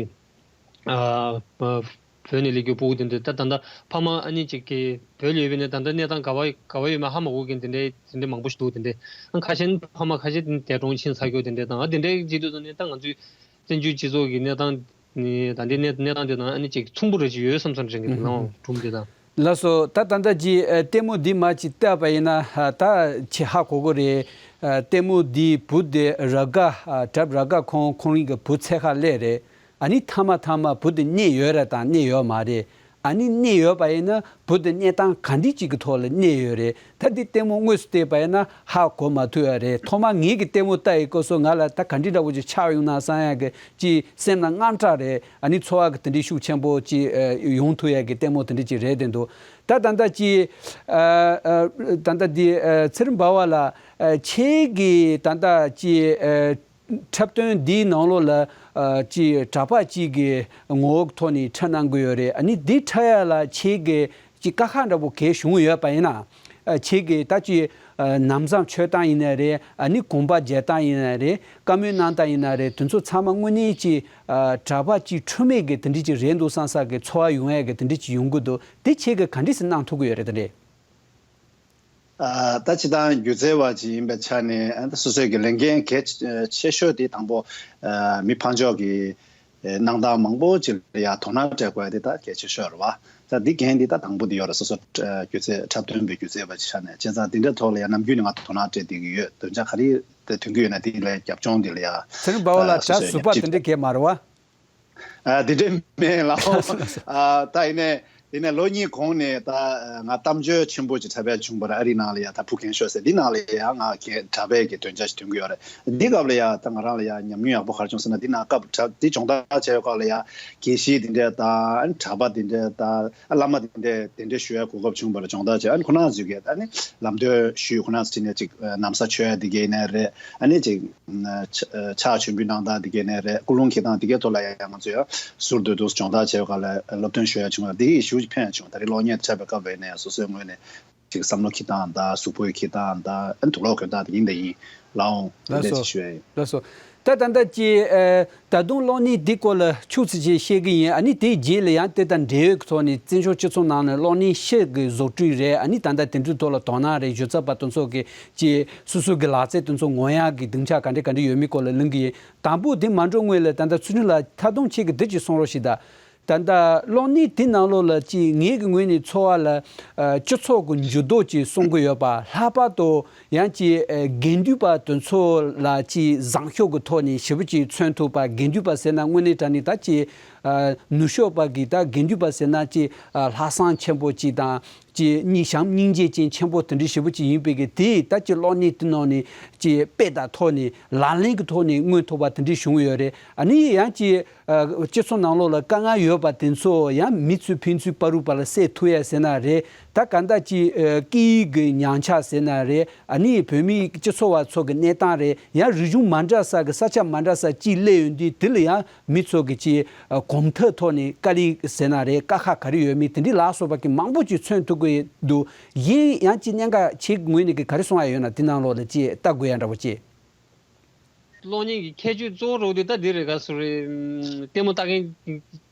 ཨ་བོད་ནས་སླེབས་རྒྱུ་ཕྲུ་གུ་དེ་འདྲ་ད་ད་ལྟ་ཕ་མ་ཨ་ནི་ཅིག་གི་བོད་ལ་ཡོད་པའི་ནས་ད་ལྟ་གནས་སྟངས་ག་པར་ག་པར་ཡོད་མེད་ཧ་མ་གོ་མཁན་དེ་འདྲའི་དེ་འདྲའི་མང་པོ་ཞིག་འདུག་དེ་འདྲའི་ཨ་ཁ་ཤས་ཕ་མ་ཁ་ཤས་དེ་འདས་གྲོངས་ཕྱིན་ཚར་རྒྱུ་དེ་འདྲའི་དང་། ཨ་དེ་འདྲའི་བྱེད་དུས་ཙང་ནས་ད་ང་ཚོའི་བཙན་བྱོལ་སྤྱི་ཚོགས་ཀྱི་གནས་སྟངས་ནི་ད་ལྟའི་གནས་གནས་སྟངས་དེ་དང་ཨ་ནི་ཅིག་མཚུངས་པོ་རེ་ཅིག་ཡོད་བསམ་བསམ་དྲན་གི་འདུག་ལགས་འོང་སྒྲུང་དེ་དང་། ལགས་སོ། ད་ད་ལྟ་ཅིག་ཨ་ལྟད་མོ་འདི་མ་ཅིག་བལྟས་པ་ཡིན་ན་ཨ་ད་ཅིག་ཧ་གོ་གི་རེད། ཨ་ལྟད་མོ་འདིའི་བུ་དེ་ར་དགའ་ཨ་གྲབས་ར་དགའ་ཁོང་ཁོང་རང་གི་བུ་འཚོལ་ག་སླེབས་རེད། ཨ་ནི་མཐའ་མ་མཐའ་མ་བུ་དེ་རྙེད་ཡོད་རེད་དང་རྙེད་ཡོད་མ་རེད། ཨ་ནི་རྙེད་ཡོད་པ་ཡིན་ན་བུ་དེ་གནས་སྟངས་ག་འདྲ་ཅིག་གི་ཐོག་ལ་རྙེད་ཡོད་རེད། ད་འདི་ལྟད་མོ་དངོས་སུ་བལྟས་པ་ཡིན་ན་ཧ་གོ་མ་ཐུབ་ཡ་རེད། ཐོག་མར་ངེད་ཀྱིས་ལྟད་མོ་ལྟ་ཡི་སྐབས་སུ་ང་ལ་ད་ག་འདྲ་འདྲ་པོ་ཅིག་ཆགས་ཡོང་ན་བསམ་ཡ་གི་ཅིག་སེམས་ལ་དངངས་སྐྲག་རེད། ཨ་ནི་ཚོར་བ་གི་དེ་འདྲའི་ཤུགས་ཆེན་པོ་ཅིག་ཨ་ཡོང་ཐུབ་ཡ་གི་ལྟད་མོ་དེ་འདྲ་ཅིག་རེད་དེ་འདུག་ད་ད་ལྟ་ཅིག་ཨ་ཨ་ད་ལྟ་འདི་ཨ་ཚེ་རིང་འབའ་བ་ལགས། ཨ་ཁྱེད་ཀྱིས་ད་ལྟ་ཅིག་ཨ་འཁྲབ་སྟོན་འདིའི་ནང་ལོགས་ལ་ཨ་ཅིག་གྲྭ་པ་གཅིག་གི་ངོ་བོ་ཐོག་ནས་འཁྲབ་གནང་གི་ཡོད་རེད། ཨ་ནི་འདི་འཁྲབ་ཡ་ལ་ཁྱེད་ཀྱིས་ཅིག་དཀའ་ཁག་འདྲ་པོ་གས་བྱུང་ཡོད་པ་ཡིན་ན། ཨ་ཁྱེད་ཀྱིས་ད་ཅིག་ཨ་ལམ་སང་ཆོས་སྟངས་ཡིན་ན་རེད། ཨ་ནི་དགོན་པ་མཇལ་སྟངས་ཡིན་ན་རེད། བཀའ་མོལ་གནང་སྟངས་ཡིན་ན་རེད། དེ་ཚོ་ཚང་མ་དངོས་གནས་ཅིག་ཨ་གྲྭ་པ་ཅིག་འཁྲུལ་མེད་ཀྱི་དེ་འདྲ་ཅིག་རེད་འདུག་བསམ་ས་གི་ཚོར་བ་ཡོང་ཡ་གི་དེ་འདྲ་ཅིག་ཡོང་གི་འདུག་དེ་ཁྱེད་ཀྱིས་ག་འདྲ་སེ་གནང་ཐུབ་ཀྱི་ཡོད་རེད། དེ་འདྲ། ཨ་ད་སྤྱིར་བཏང་སྒྱུ་རྩལ་བ་ཅིག་ཡིན་པའི་ཆ་ནས་ཨ་ད་སོ་སོའི་གི་ལས་འགན་གལ་ཆེ་ཤོས་དེ་དང་པོ་ཨ་མི་ཕར་ཕྱོགས་ཀྱི་ཨ་གནང་སྟངས་མང་པོ་ཅིག་ལ་ཡ་དོ་སྣང་སྤྲད་དགོས་ཡ་དེ་ད་གལ་ཆེ་ཤོས་རེད་བ། ད་འདི་འགན་འདི་ད་དང་པོ་དེ་ཡོད་རེད། སོ་སོ་ཨ་སྒྱུ་རྩལ་འཁྲབ་སྟོན་པའི་སྒྱུ་རྩལ་བ་ཅིག་ཆ་ནས། བྱས་ཙང་དེ་འདྲའི་ཐོག་ལ་ཡ་ནམ་རྒྱུན་ནས་ང་དོ་སྣང་སྤྲད་བསྡད་ཀྱི་ཡོད། འདོན་ཆ་ག་རེ་དེ་ཐོན་གྱི་ཡོད་ན་དེ་ལ་རྒྱབ་ལྗོངས་དེ་ལ་ཡ་ཚེ་རིང་འབའ་བ་ལགས། ཨ་སོ་གྲྭ་སོའི་ཟུར་པ་ཉམས་དེ་འདྲ་གས་མ་རེད་བ། ཨ་དེ་འདྲའི་མེད་ལགས། ཨ་ད་ཡིན་ནའི་ཡིན་ནའི་ལོ་གཉིས་གོང་ནས་ད་ང་གཏམ་བརྗོད་ཆེན་པོ་ཅིག་འཁྲབ་ཡ་བྱུང་བ་རེད། ཨ་རིའི་ནང་ལ་ཡ་ད་བུ་རྒན་ཤོས་ཟེར་འདི་ནང་ལ་ཡ་ང་གྲྭ་པའི་གི་འདོན་ཆ་ཞིག་འདོན་གྱི་ཡོད་རེད། འདི་སྐབས་ལ་ཡ་ད་ང་རང་ལ་ཡ་ཉམས་མྱོང་ཡག་པོ་ག་རེ་བྱུང་ཟེར་ན། འདི་ནང་སྐབས་འཁྲབ་འདི་སྦྱོང་བརྡར་བྱས་པའི་སྐབས་ལ་ཡ་དགེ་བཤེས་དེ་འདྲས་དང་གྲྭ་པ་དེ་འདྲས་དང་བླ་མ་དེ་འདྲས་དེ་འདྲས་ཞུ་ཡ་གོ་སྐབས་བྱུང་བ་རེད། སྦྱོང་བརྡར་བྱས། ཨ་ནི་ཁོ་རང་ཚོས་གི་ཨ་ནི་ལམ་སྟོན་ཞུས། ཁོ་རང་ཚོ་ནས་ཅིག་ན་བཟའ་མཆོད་ཡ་དེ་གས་ཡིན་ནའི་རེད། ཨ་ནི་ཅིག་ཕྱག་མཆོད་འབུལ་གནང་སྟངས་དེ་གས་ནས་རེད། ཀུན་སློང་འཁྱེར་སྟངས་དེ་གས་ཐོག་ལ་ཡང་ང་ཚོས་ཡང་ཟུར་དུ་འདུག་སྦྱོང་བརྡར་བྱས་པའི་སྐབས་ལ་སློབ་སྟོན་ཞུ་ཡ་བྱུང་བ་དེ་གིས་ཞེ་པོ་ཅིག་ཕན་ཡ་བྱུང་། ད་རེས་གློག་བརྙན་འཁྲབ་པའི་སྐབས་ཡིན་ན་ཡང་སོ་སོའི་ངོས་ནས་ཅིག་བསམ་བློ་འཁྱེར་སྟངས་དང་གཟུགས་པོ་འཁྱེར་སྟངས་དང་དུག་ལོག་གོན་སྟངས་དེ་གས་འདྲ་ཡིན། ལགས་འོང་། དེ་ལགས་འདྲ་སོ། ཅིག་ཞུ་ཡ་ཡིན། ལགས་སོ། ད་ད་ལྟ་ཅིག་ཨ་ད་དུང་གློག་བརྙན་འདི་སྐོར་ལ་ཕྱོགས་ཚིག་ཅིག་བཤད་གི་ཡིན། ཨ་ནི་དེའི་རྗེས་ལ་ཡང་དེ་དང་འབྲེལ་ཡོད་ཀྱི་ཐོག་ནས་བཙན་བྱོལ་སྤྱི་ཚོགས་ནང་ནས་གློག་བརྙན་ཕྱི་གི་བཟོ་སྐྲུན་རེད། ཨ་ནི་ད་ལྟ་དེ་འདྲའི་ཐོག་ལ་དོ་སྣང་རེད། གཞི་རྩ་པ་དེ་ཚོ་གི་ཅིག་སོ་སོ་གི་ལག་རྩལ་དེ་ཚོ་ངོམ་ཡག་གི་སྡིངས་ཆ་ག་འདྲ་ག་འདྲ་ཡོད་མེད་སྐོར་ལ་གླེང་གི་ཡིན། དང་པོ་དེ་མ་འགྲོ་སྔོན་ལ་ད་ལྟ་ཚུལ་ཁྲིམས་ལགས་ད་དུང་ཁྱེད་ཀྱིས་འདི་ཅིག་གསུང་རོགས་ཞེས་ད། ད་ལྟ་གློག་བརྙན་དེ་ནང་ལོགས་ལ་ཅིག་ངེད་ཀྱི་ངོས་ནས་ཚོར་བ་ལ་ཨ་སྤྱི་ཚོགས་ཀྱི་འགྱུར་ལྡོག་ཅིག་གསུང་གི་ཡོད་པ། ལྷག་པར་དུ་ཡང་ཅིག་ཨ་དགེ་འདུན་པ་དེ་ཚོ་ལ་ཅིག་བཟང་ཕྱོགས་ཀྱི་ཐོག་ནས་ཞེ་པོ་ཅིག་མཚོན་ཐུབ་པ། དགེ་འདུན་པ་ཟེར་ན་དངོས་གནས་དྲང་གནས་ད་ཅིག་ ཨ་ནུབ་ཕྱོགས་པ་གི་ད་དགེ་འདུན་པ་ཟེར་ན་ཅིག་ཨ་ལྷག་བསམ་ཆེན་པོ་ཅིག་དང་ཅིག་སྙིང་བྱམས་སྙིང་རྗེ་ཅན་ཆེན་པོ་དེ་འདྲ་ཞེ་པོ་ཅིག་ཡིན་པའི་གི་དེ་ད་ཅིག་གློག་བརྙན་དེ་ནང་ནས་ཅིག་དཔེ་དང་ཐོག་ནས་ལག་ལེན་གྱི་ཐོག་ནས་མངོན་ཐུབ་པ་དེ་འདྲ་བྱུང་ཡོད་རེད། ཨ་ནི་ཡང་ཅིག་ཨ་སྤྱི་ཚོགས་ནང་ལོགས་ལ་དཀའ་ངལ་ཡོད་པ་དེ་ཚོ་ཡང་མི་ཚོས་ཕན་ཚུན་བར་དུ་བར་ལ་སེལ་ཐུབ་ཡ་ཟེར་ན་རེད། ད་ག་འདྲ་ཅིག་ཨ་སྐད་ཡིག་གི་ཉམས་ཆག་ཟེར་ན་རེད། ཨ་ནི་བོད་མིའི་སྤྱི་ཚོགས་བ་ཚོ་གི་གནས་སྟངས་རེད། ཡང་རིག་གཞུང་མ་འདྲ་ས་གི་ས་ཆ་མ་འདྲ་ས་ཅིག་སླེབས་ཡོང་དུས་དེ་ལ་ཡང་མི་ཚོ་གི་ཅིག་ཨ་གོམ་ཐག་ཐོག་ནས་དཀའ་ལས་ཟེར་ན་རེད། དཀའ་ཁག་ག་རེ་ཡོད་མེད་དེ་འདྲའི་ལ་སོགས་པ་གི་མང་པོ་ཅིག་མཚོན་ཐུབ་ཀྱི་འདུག་གཞན་ཡང་ཅིག་གནད་འགག་ཆེ་གི་ངོས་ནས་གི་ག་རེ་གསུང་ཡ་ཡོད་ན་དེ་ནང་ལོགས་ལ་ཅིག་ལྟ་དགོས་ཡ་འདྲ་བོ་ཅིག་གློག་བརྙན་གྱི་ཁྱད་ཆོས་གཙོ་བོ་རོགས་དེ་ད་འདི་རེད། ག་སུ་རེད། ལྟད་མོ་ལྟ་མཁན་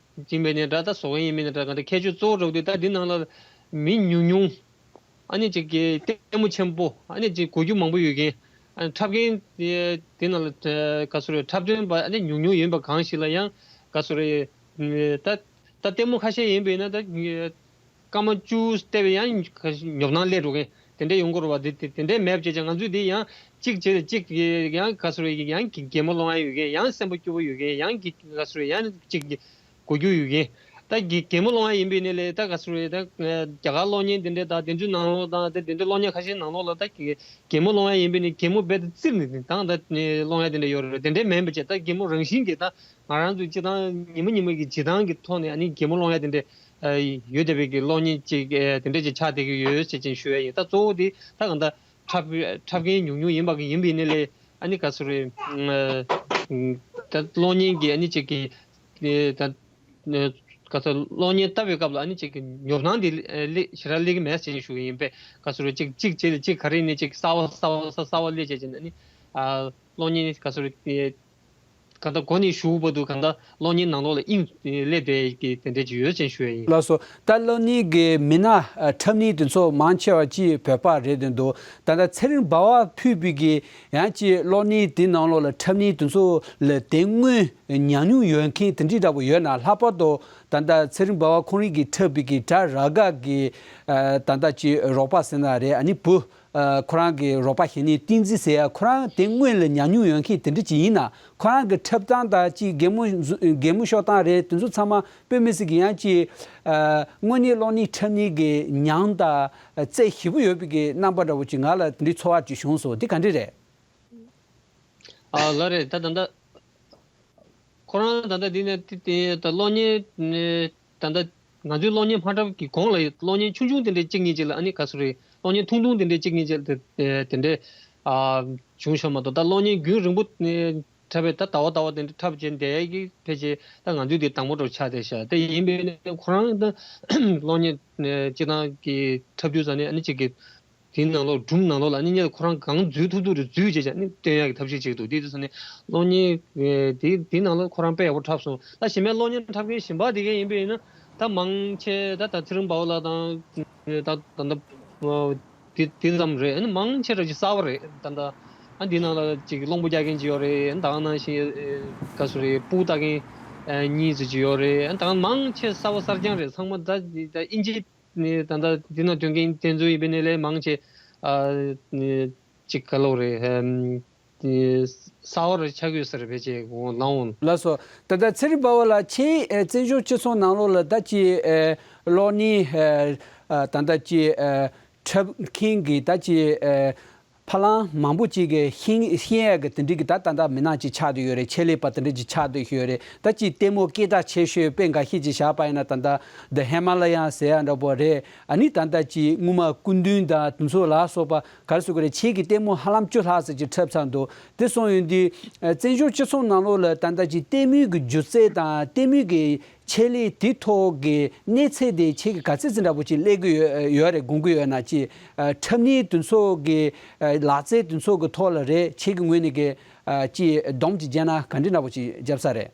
ཡིན་པའི་ནས་འདྲ། ད་བཟོ་མཁན་ཡིན་པའི་ནས་འདྲ། ག་འདྲ་ཁྱད་ཆོས་གཙོ་བོ་རོགས་དེ་ད་འདི་ནང་ལ་མི་ཉུང་ཉུང་། ཨ་ནི་ཅིག་གི་ལྟད་མོ་ཆེན་པོ། ཨ་ནི་ཅིག་གོ་རྒྱུ་མང་པོ་ཡོད་མཁན། ཨ་ནི་འཁྲབ་མཁན་དེ་ནང་ལ་ག་སུ་རེད། འཁྲབ་སྟོན་པ་ཨ་ནི་ཉུང་ཉུང་ཡིན་པ་གང་ཞིག་ལ་ཡང་ག་སུ་རེད། ད་ད་ལྟད་མོ་ཁ་ཤས་ཡིན་པས་ན་ད། སྐར་མ་བཅུ་བལྟས་པའི་ཡང་ཉོབ་སྣང་སླེབས་འགྲོ་མཁན་དེ་འདྲས་ཡོང་གི་རེད་བ། དེ་དེ་དེ་འདྲས་མེད་པ་བྱས་ཀྱང་ང་ཚོས་དེ་ཡང་གཅིག་བྱས་ཏེ་གཅིག་ཡང་ག་སུ་རེད། ཡང་གི་གད་མོ་སློང་ཡ་ཡོད་མཁན། ཡང་སེམས་པ་སྐྱོ་བོ་ཡོད་མཁན། ཡང་གི་ག་སུ་རེད། ཡང་གཅིག་གི་གོ་རྒྱུ་ཡོད་མཁན། ད་གི་གད་མོ་སློང་ཡ་ཡིན་པའི་ནས་ལས་ད་ག་སུ་རེད། ད་རྒྱ་གར་གློག་བརྙན་དེ་འདྲས་དང་དེ་ཚོའི་ནང་ལོགས་དང་དེ་དེ་འདྲས་གློག་བརྙན་ཁ་ཤས་ནང་ལོགས་ལ་ད་གི་གད་མོ་སློང་ཡ་ཡིན་པའི་ནས་གད་མོ་རྦད་དེ་བཙིར་ནས་དང་ད་སློང་ཡ་དེ་འདྲས་ཡོད་རེད། དེ་འདྲས་མིན་པ་བྱས་ད་གད་མོ་རང་བཞིན་གྱིས་ད། ང་རང་ཚོས་སྤྱིར་བཏང་ཉིན་མོ་ཉིན་མོ་གི་བྱེད་སྟངས་ཀྱི་ཐོག་ནས་ཨ་ནི་གད་མོ་སློང་ཡ་དེ་འདྲས་ཡོད་བསྡད་པའི་གི་གློག་བརྙན་ཅིག་དེ་འདྲས་ཅིག་ཆགས་བསྡད་ཀྱི་ཡོད་ཟེར་ཅིག་ཞུ་ཡ་ཡིན། ད་གཙོ་བོ་དེ་ད་གང་ལྟར་འཁྲབ་འཁྲབ་མཁན་ཉུང་ཉུང་ཡིན་པ་གི་ཡིན་པ་ཡིན་ནའི་ལས་ཨ་ནི་ག་སུ་རེད། ད་གློག་བརྙན་གྱི་ཨ་ནི་ཅིག་གི་ད་ག་ཚོད་གློག་བརྙན་ལྟ་བའི་སྐབས་ལ་ཨ་ནི་ཅིག་གི་ཉོབ་སྣང་དེ་ཞེ་དྲག་སླེབས་ཀྱི་མེད་ཟེར་ཞུ་གི་ཡིན་པས། ག་སུ་རེད། ཅིག་ཅིག་བྱས་ལ་ཅིག་ག་རེ་ནས་ཅིག་གསར་བ་གསར་བ་གསར་བ་སླེབས་བྱས་ཅིག་ཨ་ནི་གློག་བརྙན་ག་སུ་རེད། གང་ལྟར་གོ་ནས་ཞུ་བར་དུ་གང་ལྟར་གློག་བརྙན་ནང་ལོགས་ལ་དབྱིངས་སླེབས་བསྡད་ཀྱི་དེ་འདྲས་ཅིག་ཡོད་ཅེས་ཞུ་ཡ་ཡིན། ལགས་སོ། ད་གློག་བརྙན་གྱི་མི་སྣ་འཁྲབ་མཁན་དེ་ཚོ་མང་ཆེ་བ་ཅིག་བོད་པ་རེད་དེ་འདུག་ད་ལྟ་ཚེ་རིང་འབའ་བ་ཕུད་པའི་གི་ཡང་ཅིག་གློག་བརྙན་དེ་ནང་ལོགས་ལ་འཁྲབ་མཁན་དེ་ཚོ་ལ་དེ་སྔོན་ཉམས་མྱོང་ཡོད་མཁན་དེ་འདྲས་འདྲ་པོ་ཡོད་ན། ལྷག་པར་དུ་ད་ལྟ་ཚེ་རིང་འབའ་བ་ཁོང་རང་གིས་འཁྲབ་པའི་གི་གྲྭ་ར་ག་གི་ད་ལྟ་ཅིག་རོགས་པ་ཟེར་ན་རེད། ཨ་ནི་བུ། ཁོ་རང་གི་རོགས་པ་ཞིག་ནི་བསྟན་འཛིན་ཟེར་ཡ། ཁོ་རང་དེ་སྔོན་ལ་ཉམས་མྱོང་ཡོད་མཁན་དེ་འདྲ་ཅིག་ཡིན་ན། ཁོ་རང་གི་འཁྲབ་སྟངས་དང་ཅིག་གད་མོ་གད་མོ་ཤོར་སྟངས་རེད། དེ་ཚོ་ཚང་མ་དཔེ་མི་སྲིད་ཀྱི་ཡང་ཅིག་དངོས་གནས་གློག་བརྙན་འཁྲབ་མཁན་གྱི་ཉམས་དང་རྩལ་ཞེ་པོ་ཡོད་པའི་གི་རྣམ་པ་འདྲ་བོ་ཅིག་ང་ལ་དེ་འདྲའི་ཚོར་བ་ཅིག་བྱུང་སོང་། དེ་ག་འདྲ་རེད། ཨ་ལགས་རེད། ད་ད་ལྟ་ཁོ་རང་ད་ལྟ་འདི་ནས་དེ་དེ་ད་གློག་བརྙན་ནས་ད་ལྟ་ང་ཚོའི་གློག་བརྙན་མ་འཁྲབ་ཀྱི་གོང་ལ་གློག་བརྙན་ཆུང་ཆུང་དེ་འདྲའི་གཅིག་གཉིས་ཅིག་ལ་ཨ་ནི་ག་སུ་རེད། གློག་བརྙན་ཐུང་ཐུང་དེ་འདྲའི་གཅིག་གཉིས་ཅིག་དེ་དེ་འདྲའི་ཨ་བྱུང་ཤག་མ་གཏོགས། ད་གློག་བརྙན་རྒྱུན་རིང་པོ་ནས་འཁྲབ་པའི་ད་ཟླ་བ་ཟླ་བ་དེ་འདྲ་འཁྲབ་བྱས་བསྡད་ཀྱི་ཕལ་ཆེར་ད་ང་ཚོའི་དེ་དང་པོ་འདྲ་པོ་ཆགས་བསྡད་ཤག་དེ་ཡིན་པས་ན་ཁོ་རང་ད་གློག་བརྙན་སྤྱིར་བཏང་གི་འཁྲབ་དུས་ཙ་ནས་ཨ་ནི་གཅིག་གི་དེའི་ནང་ལོགས་སྒྲུང་ནང་ལོགས་ལ་ཨ་ནི་སྔོན་ལ་ཁོ་རང་གང་འཛུལ་ཐུབ་ཐུབ་རེ་འཛུལ་བྱས་བྱས་ཨ་ནི་སྟོན་ཡག་གི་ཐབས་ཤེས་བྱེད་ཀྱི་འདུག་དེ་དུས་ཙ་ནས་གློག་བརྙན་དེ་དེའི་ནང་ལོགས་ཁོ་རང་དཔེ་ཡག་པོ་འཁྲབ་སོང་། ད་གཞན་པའི་གློག་བརྙན་འཁྲབ་མཁན་གཞན་པ་དེ་གས་ཡིན་པས་ན་ད་མང་ཆེ་ད་ད་ཚེ་རིང་འབའ་བ་ལགས་དང་ད་ད་ད་དེ་དེ་ཙམ་རེད། ཨ་ནི་མང་ཆེ་ར་ཅིག་གསར་བ་རེད། ད་ད་ཨ་འདི་ནང་ལ་ཅིག་གླང་པོ་རྒྱག་མཁན་ཅིག་ཡོད་རེད། ཨ་ནི་ད་ག་ནང་བཞིན་ག་སུ་རེད། སྤུ་ལྟ་མཁན་གཉིས་ཙམ་ཅིག་ཡོད་རེད། ཨ་ནི་ད་མང་ཆེ་གསར་བ་གསར་རྐྱང་རེད། ཚང་མ་ད་ད་དབྱིན་ཇི་ནི་ད་ལྟ་འདི་ན་སྟོན་མཁན་དེ་ཚོ་ཡིན་པའི་ནས་ལས་མང་ཆེ་ཨ་ནི་ཅིག་ག་ལོག་རེད། ཨམ་དེ་གསར་བ་རུ་ཆགས་ཡོད་ས་རེད། ཕལ་ཆེར་འོང་ལང་འོང་། ལགས་སོ། ད་ལྟ་ཚེ་རིང་འབའ་བ་ལགས་ཁྱེད་ཨེ་བཙན་བྱོལ་སྤྱི་ཚོགས་ནང་ལོགས་ལ་ད་ཅི་ཨེ་གློག་བརྙན་ཨེ་ཨ་ད་ལྟ་ཅི་ཨེ་འཁྲབ་མཁན་གྱི་ད་ཅི་ཨེ་ཕ་ལང་མང་པོ་ཅིག་གིས་ཤེས་ཤེས་ཡ་གི་དེ་འདྲའི་གི་ད་ད་ལྟ་མི་སྣ་ཅིག་ཆགས་བསྡད་ཡོད་རེད། ཆེད་ལས་པ་དེ་འདྲ་ཅིག་ཆགས་བསྡད་ཡོད་རེད། ད་ཅིག་ལྟད་མོ་སྐད་གྲགས་ཆེ་ཤོས་དཔེ་འགའ་ཤས་ཅིག་བཞག་པ་ཡིན་ན་ད་ལྟ་The Himalayan ཟེར་ཡ་འདྲ་པོ་རེད། ཨ་ནི་ད་ལྟ་ཅིག་སྔོན་མ་སྐུ་མདུན་དང་དེ་ཚོ་ལ་སོགས་པ་ག་རེ་ཟེར་དགོས་རེད། ཁྱེད་ཀྱིས་ལྟད་མོ་ཧ་ལམ་བཅུ་ལྷག་ཙམ་ཅིག་འཁྲབ་ཚར་འདུག་དེ་སོང་ཡོང་དུས་ཨ་བཙན་བྱོལ་སྤྱི་ཚོགས་ནང་ལོགས་ལ་ད་ལྟ་ཅིག་ལྟད་མོའི་གི་སྒྱུ་རྩལ་དང་ལྟད་མོའི་གི་ཆེད་ལས་དེ་ཐོག་གི་གནས་ཚད་དེ་ཁྱེད་ཀྱིས་ག་ཚད་ཙམ་འདྲ་པོ་ཅིག་སླེབས་ཀྱི་ཡོད་ཡོད་རེད། དགོངས་ཀྱི་ཡོད་ན་ཅིག་ཨ་འཁྲབ་གནས་དེ་ཚོ་གི་ཨ་ལག་རྩལ་དེ་ཚོ་གི་ཐོག་ལ་རེད། ཁྱེད་ཀྱི་ངོས་ནས་གི་ཨ་ཅིག་སྡོམ་ཅིག་བརྒྱབ་ན་ག་འདྲ་འདྲ་པོ་ཅིག་བརྒྱབ་ས་རེད།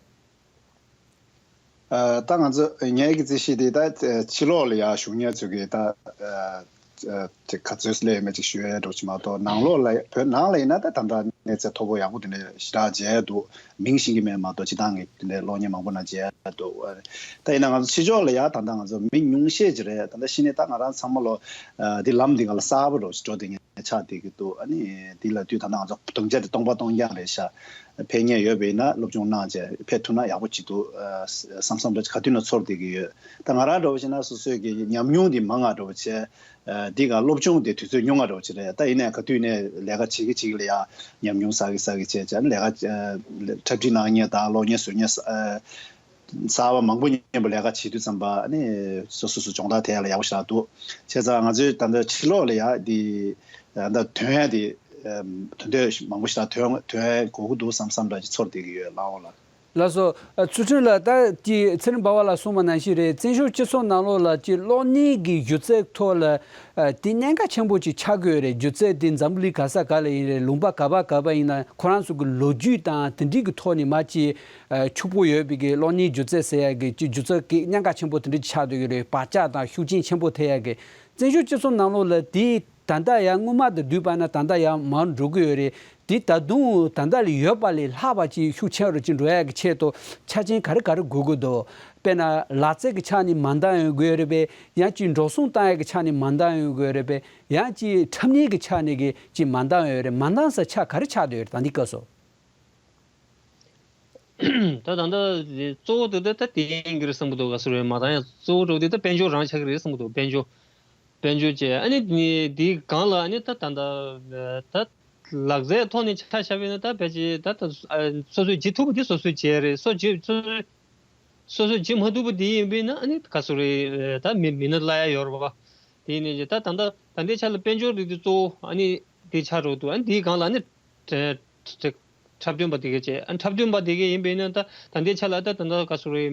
ཨ་ད་ང་ཚོ་ངའི་གི་རྩིས་གཞི་དེ་ད་ཕྱི་ལོགས་ལ་ཡར་བཞུགས་མཁན་ཚོ་གི་ད་ཨ་ཅིག་ག་ཚོད་སླེབས་ཡོད་མེད་ཅིག་ཞུ་ཡ་འགྲོ་ཅིག་མ་གཏོགས། ནང་ལོགས་ལ་བོད་ནང་ལ་ཡིན་ན་ད་ད་ལྟ་གནས་ཚད་མཐོ་པོ་ཡག་པོ་དེ་འདྲ་ཞེ་དྲག་མཇལ་འདུག་མིང་ཤེས་ཀྱི་མེད་མ་གཏོགས་སྤྱིར་བཏང་གི་དེ་འདྲའི་གློག་བརྙན་མང་པོ་ན་མཇལ་འདུག་ད་ཡིན་ན་ང་ཚོ་ཕྱི་ཕྱོགས་ལ་ཡ་ད་ལྟ་ང་ཚོ་མི་ཉུང་ཤས་ཅིག་རེད། ད་ལྟ་གཞི་ནས་ད་ང་རང་ཚང་མ་ལོ་ཨ་འདི་ལམ་འདི་ང་ལ་གསར་པ་རོ་ཞིག་འགྲོ་དེ་ངས་ཆགས་བསྡད་ཀྱི་འདུག་ཨ་ནི་འདི་ལ་དུས་ད་ལྟ་ང་ཚོ་སྡོམ་བྱ་དེ་སྟོང་པ་སྟོང་རྐྱང་རེད་ཤག་ཕེབས་མཁན་ཡོད་པ་ཡིན་ན་སློབ་སྦྱོང་གནང་བྱས་ཕེབས་ཐུབ་ན་ཡག་པོ་ཅིག་འདུག་བསམ་བསམ་འདྲ་ག་དུས་ན་ཚོར་བསྡད་ཀྱི་ཡོད། ད་ང་རང་འདྲ་བོ་བྱས་ན་སོ་སོའི་གི་ཉམས་མྱོང་འདི་མང་ང་འདྲ་བོ་བྱས། འདི་ག་སློབ་སྦྱོང་དེ་དུས་ཚོད་ཉུང་ང་འདྲ་བོ་ཅིག་རེད། ད་ཡིན་ནའི་ག་དུས་ནས་ལས་ཀ་བྱེད་ཀྱི་བྱེད་ཀྱི་ལ་ཡ་ཉམས་མྱོང་བསགས་ཀྱི་བསགས་ཀྱི་བྱས་བྱས་ལས་ཀ་འཁྲབ་ཁྲིད་གནང་མཁན་དང་གློག་བརྙན་བཟོ་མཁན་གསར་པ་མང་པོ་མཉམ་པོ་ལས་ཀ་བྱེད་དུས་ཙམ་པ་ནི་སོ་སོ་སོ་སྦྱོང་བརྡར་ཐེབས་ཡ་ལ་ཡག་པོ་ཞེ་དྲག་འདུག་བྱས་ཙང་ང་ཚོའི་ད་ལྟ་ཕྱི་ལོགས་ལ་ཡ་འདི་ད་ལྟ་ཐོན་ཡ་དེ་དོན་དག་མང་པོ་ཞེ་དྲག་ཐོན་ཐོན་ཡ་དགོས་ཀྱི་འདུག་བསམ་བསམ་འདྲ་ཅིག་ཚོར་བསྡད་ཀྱི་ཡོད་ལགས་འོ་ལགས། ལགས་སོ། ཨ། ཚུལ་ཁྲིམས་ལགས། ད་ཀྱི་ཚེ་རིང་འབའ་བ་ལགས་གསུངས་པ་ནང་བཞིན་རེད། བཙན་བྱོལ་སྤྱི་ཚོགས་ནང་ལོགས་ལ་ཀྱི་གློག་བརྙན་གྱི་སྒྱུ་རྩལ་ཐོག་ལ་ཨ། དེ་གནད་འགག་ཆེན་པོ་ཅིག་ཆགས་ཀྱི་ཡོད་རེད། སྒྱུ་རྩལ་དེ་འཛམ་བུ་གླིང་ག་ས་ག་ལ་ཡིན་རེད། ལུང་པ་ག་པ་ག་པ་ཡིན་ན་ཁོ་རང་ཚོ་གི་ལོ་རྒྱུས་དང་དེ་འདྲའི་གི་ཐོག་ནས་མ་ཅིག་ཨ། ཕྱུག་པོ་ཡོད་པའི་གི་གློག་བརྙན་སྒྱུ་རྩལ་ཟེར་ཡ་གི་ཀྱི་སྒྱུ་རྩལ་གི་གནད་འགག་ཆེན་པོ་དེ་འདྲ་ཅིག་ཆགས་བསྡད་ཀྱི་རེད། བག་ཆགས་དང་ཤུགས་རྐྱེན་ཆེན་པོ་ཐེབས་ཡ་གི། བཙན་བྱོལ་སྤྱི་ཚོགས་ནང་ལོགས་ལ་དེ་ད་ལྟ་ཡང་སྔོན་མ་དང་བསྡུར་བ་ན་ད་ལྟ་ཡང་མར་འགྲོ་གི་ཡོད་རེད། དེ་ད་དུང་ད་ལྟ་ལ་ཡོད་པ་ལས་ལྷག་པ་ཅིག་ཤུགས་ཆེ་རུ་ཅིག་འགྲོ་ཡ་གི་ཆེད་དུ་ཆ་རྐྱེན་ག་རེ་ག་རེ་དགོས་ཀྱི་འདུག་དཔེར་ན་ལག་རྩལ་གྱི་ཆ་ནས་མ་འདང་ཡོང་དགོས་རེད་པས། ཡང་ཅིག་འགྲོ་སོང་བཏང་ཡ་གི་ཆ་ནས་མ་འདང་ཡོང་དགོས་རེད་པས། ཡང་ཅིག་འཁྲབ་མཁན་གྱི་ཆ་ནས་གི་ཅིག་མ་འདང་ཡོད་རེད། མ་འདང་ས་ཆ་ག་རེ་ཆགས་བསྡད་ཡོད་རེད་ད་འདི་སྐབས་སུ། ད་ད་ལྟ་གཙོ་བོ་དེ་ད་ད་དེ་ཡིན་གྱི་རེད་བསམ་གྱི་འདུག་ག་སུ་རེད་མ་ད་ཡང་གཙོ་བོ་འགྲོ་དེ་ད་དཔལ་འབྱོར་རང་ཆགས་ཀྱི་རེད་བསམ་གྱི་འདུག་དཔལ་འབྱོར། དཔལ་འབྱོར་བཅས་ཨ་ནི་དེའི་སྒང་ལ་ཨ་ནི་ད་ད་ད་ད་ལག་རྩལ་ཐོག་ནས་ཆ་བཞག་པ་ཡིན་ན་ད་ཕལ་ཆེར་ད་ད་ཨ་སོ་སོས་བྱེད་ཐུབ་པ་དེ་སོ་སོས་བྱས་རེད། སོ་བྱེད་སོ་སོས་སོ་སོས་བྱེད་མ་ཐུབ་པ་དེ་ཡིན་པས་ན་ཨ་ནི་ག་སུ་རེད་ད་མི་མི་སྣ་གླ་ཡ་ཡོད་རེད་པ། དེ་ཡིན་ནའི་ད་ད་ད་ད་ལྟའི་ཆ་ལ་དཔལ་འབྱོར་རིགས་དེ་གཙོ་བོ་ཨ་ནི་དེ་ཆགས་འགྲོ་འདུག་ཨ་ནི་དེའི་སྒང་ལ་ཨ་ནི་འཁྲབ་སྟོན་པ་དེ་གས་བྱས་ཨ་འཁྲབ་སྟོན་པ་དེ་གས་ཡིན་པས་ན་ད་ད་ལྟའི་ཆ་ལ་ད་ད་ད་ག་སུ་རེད་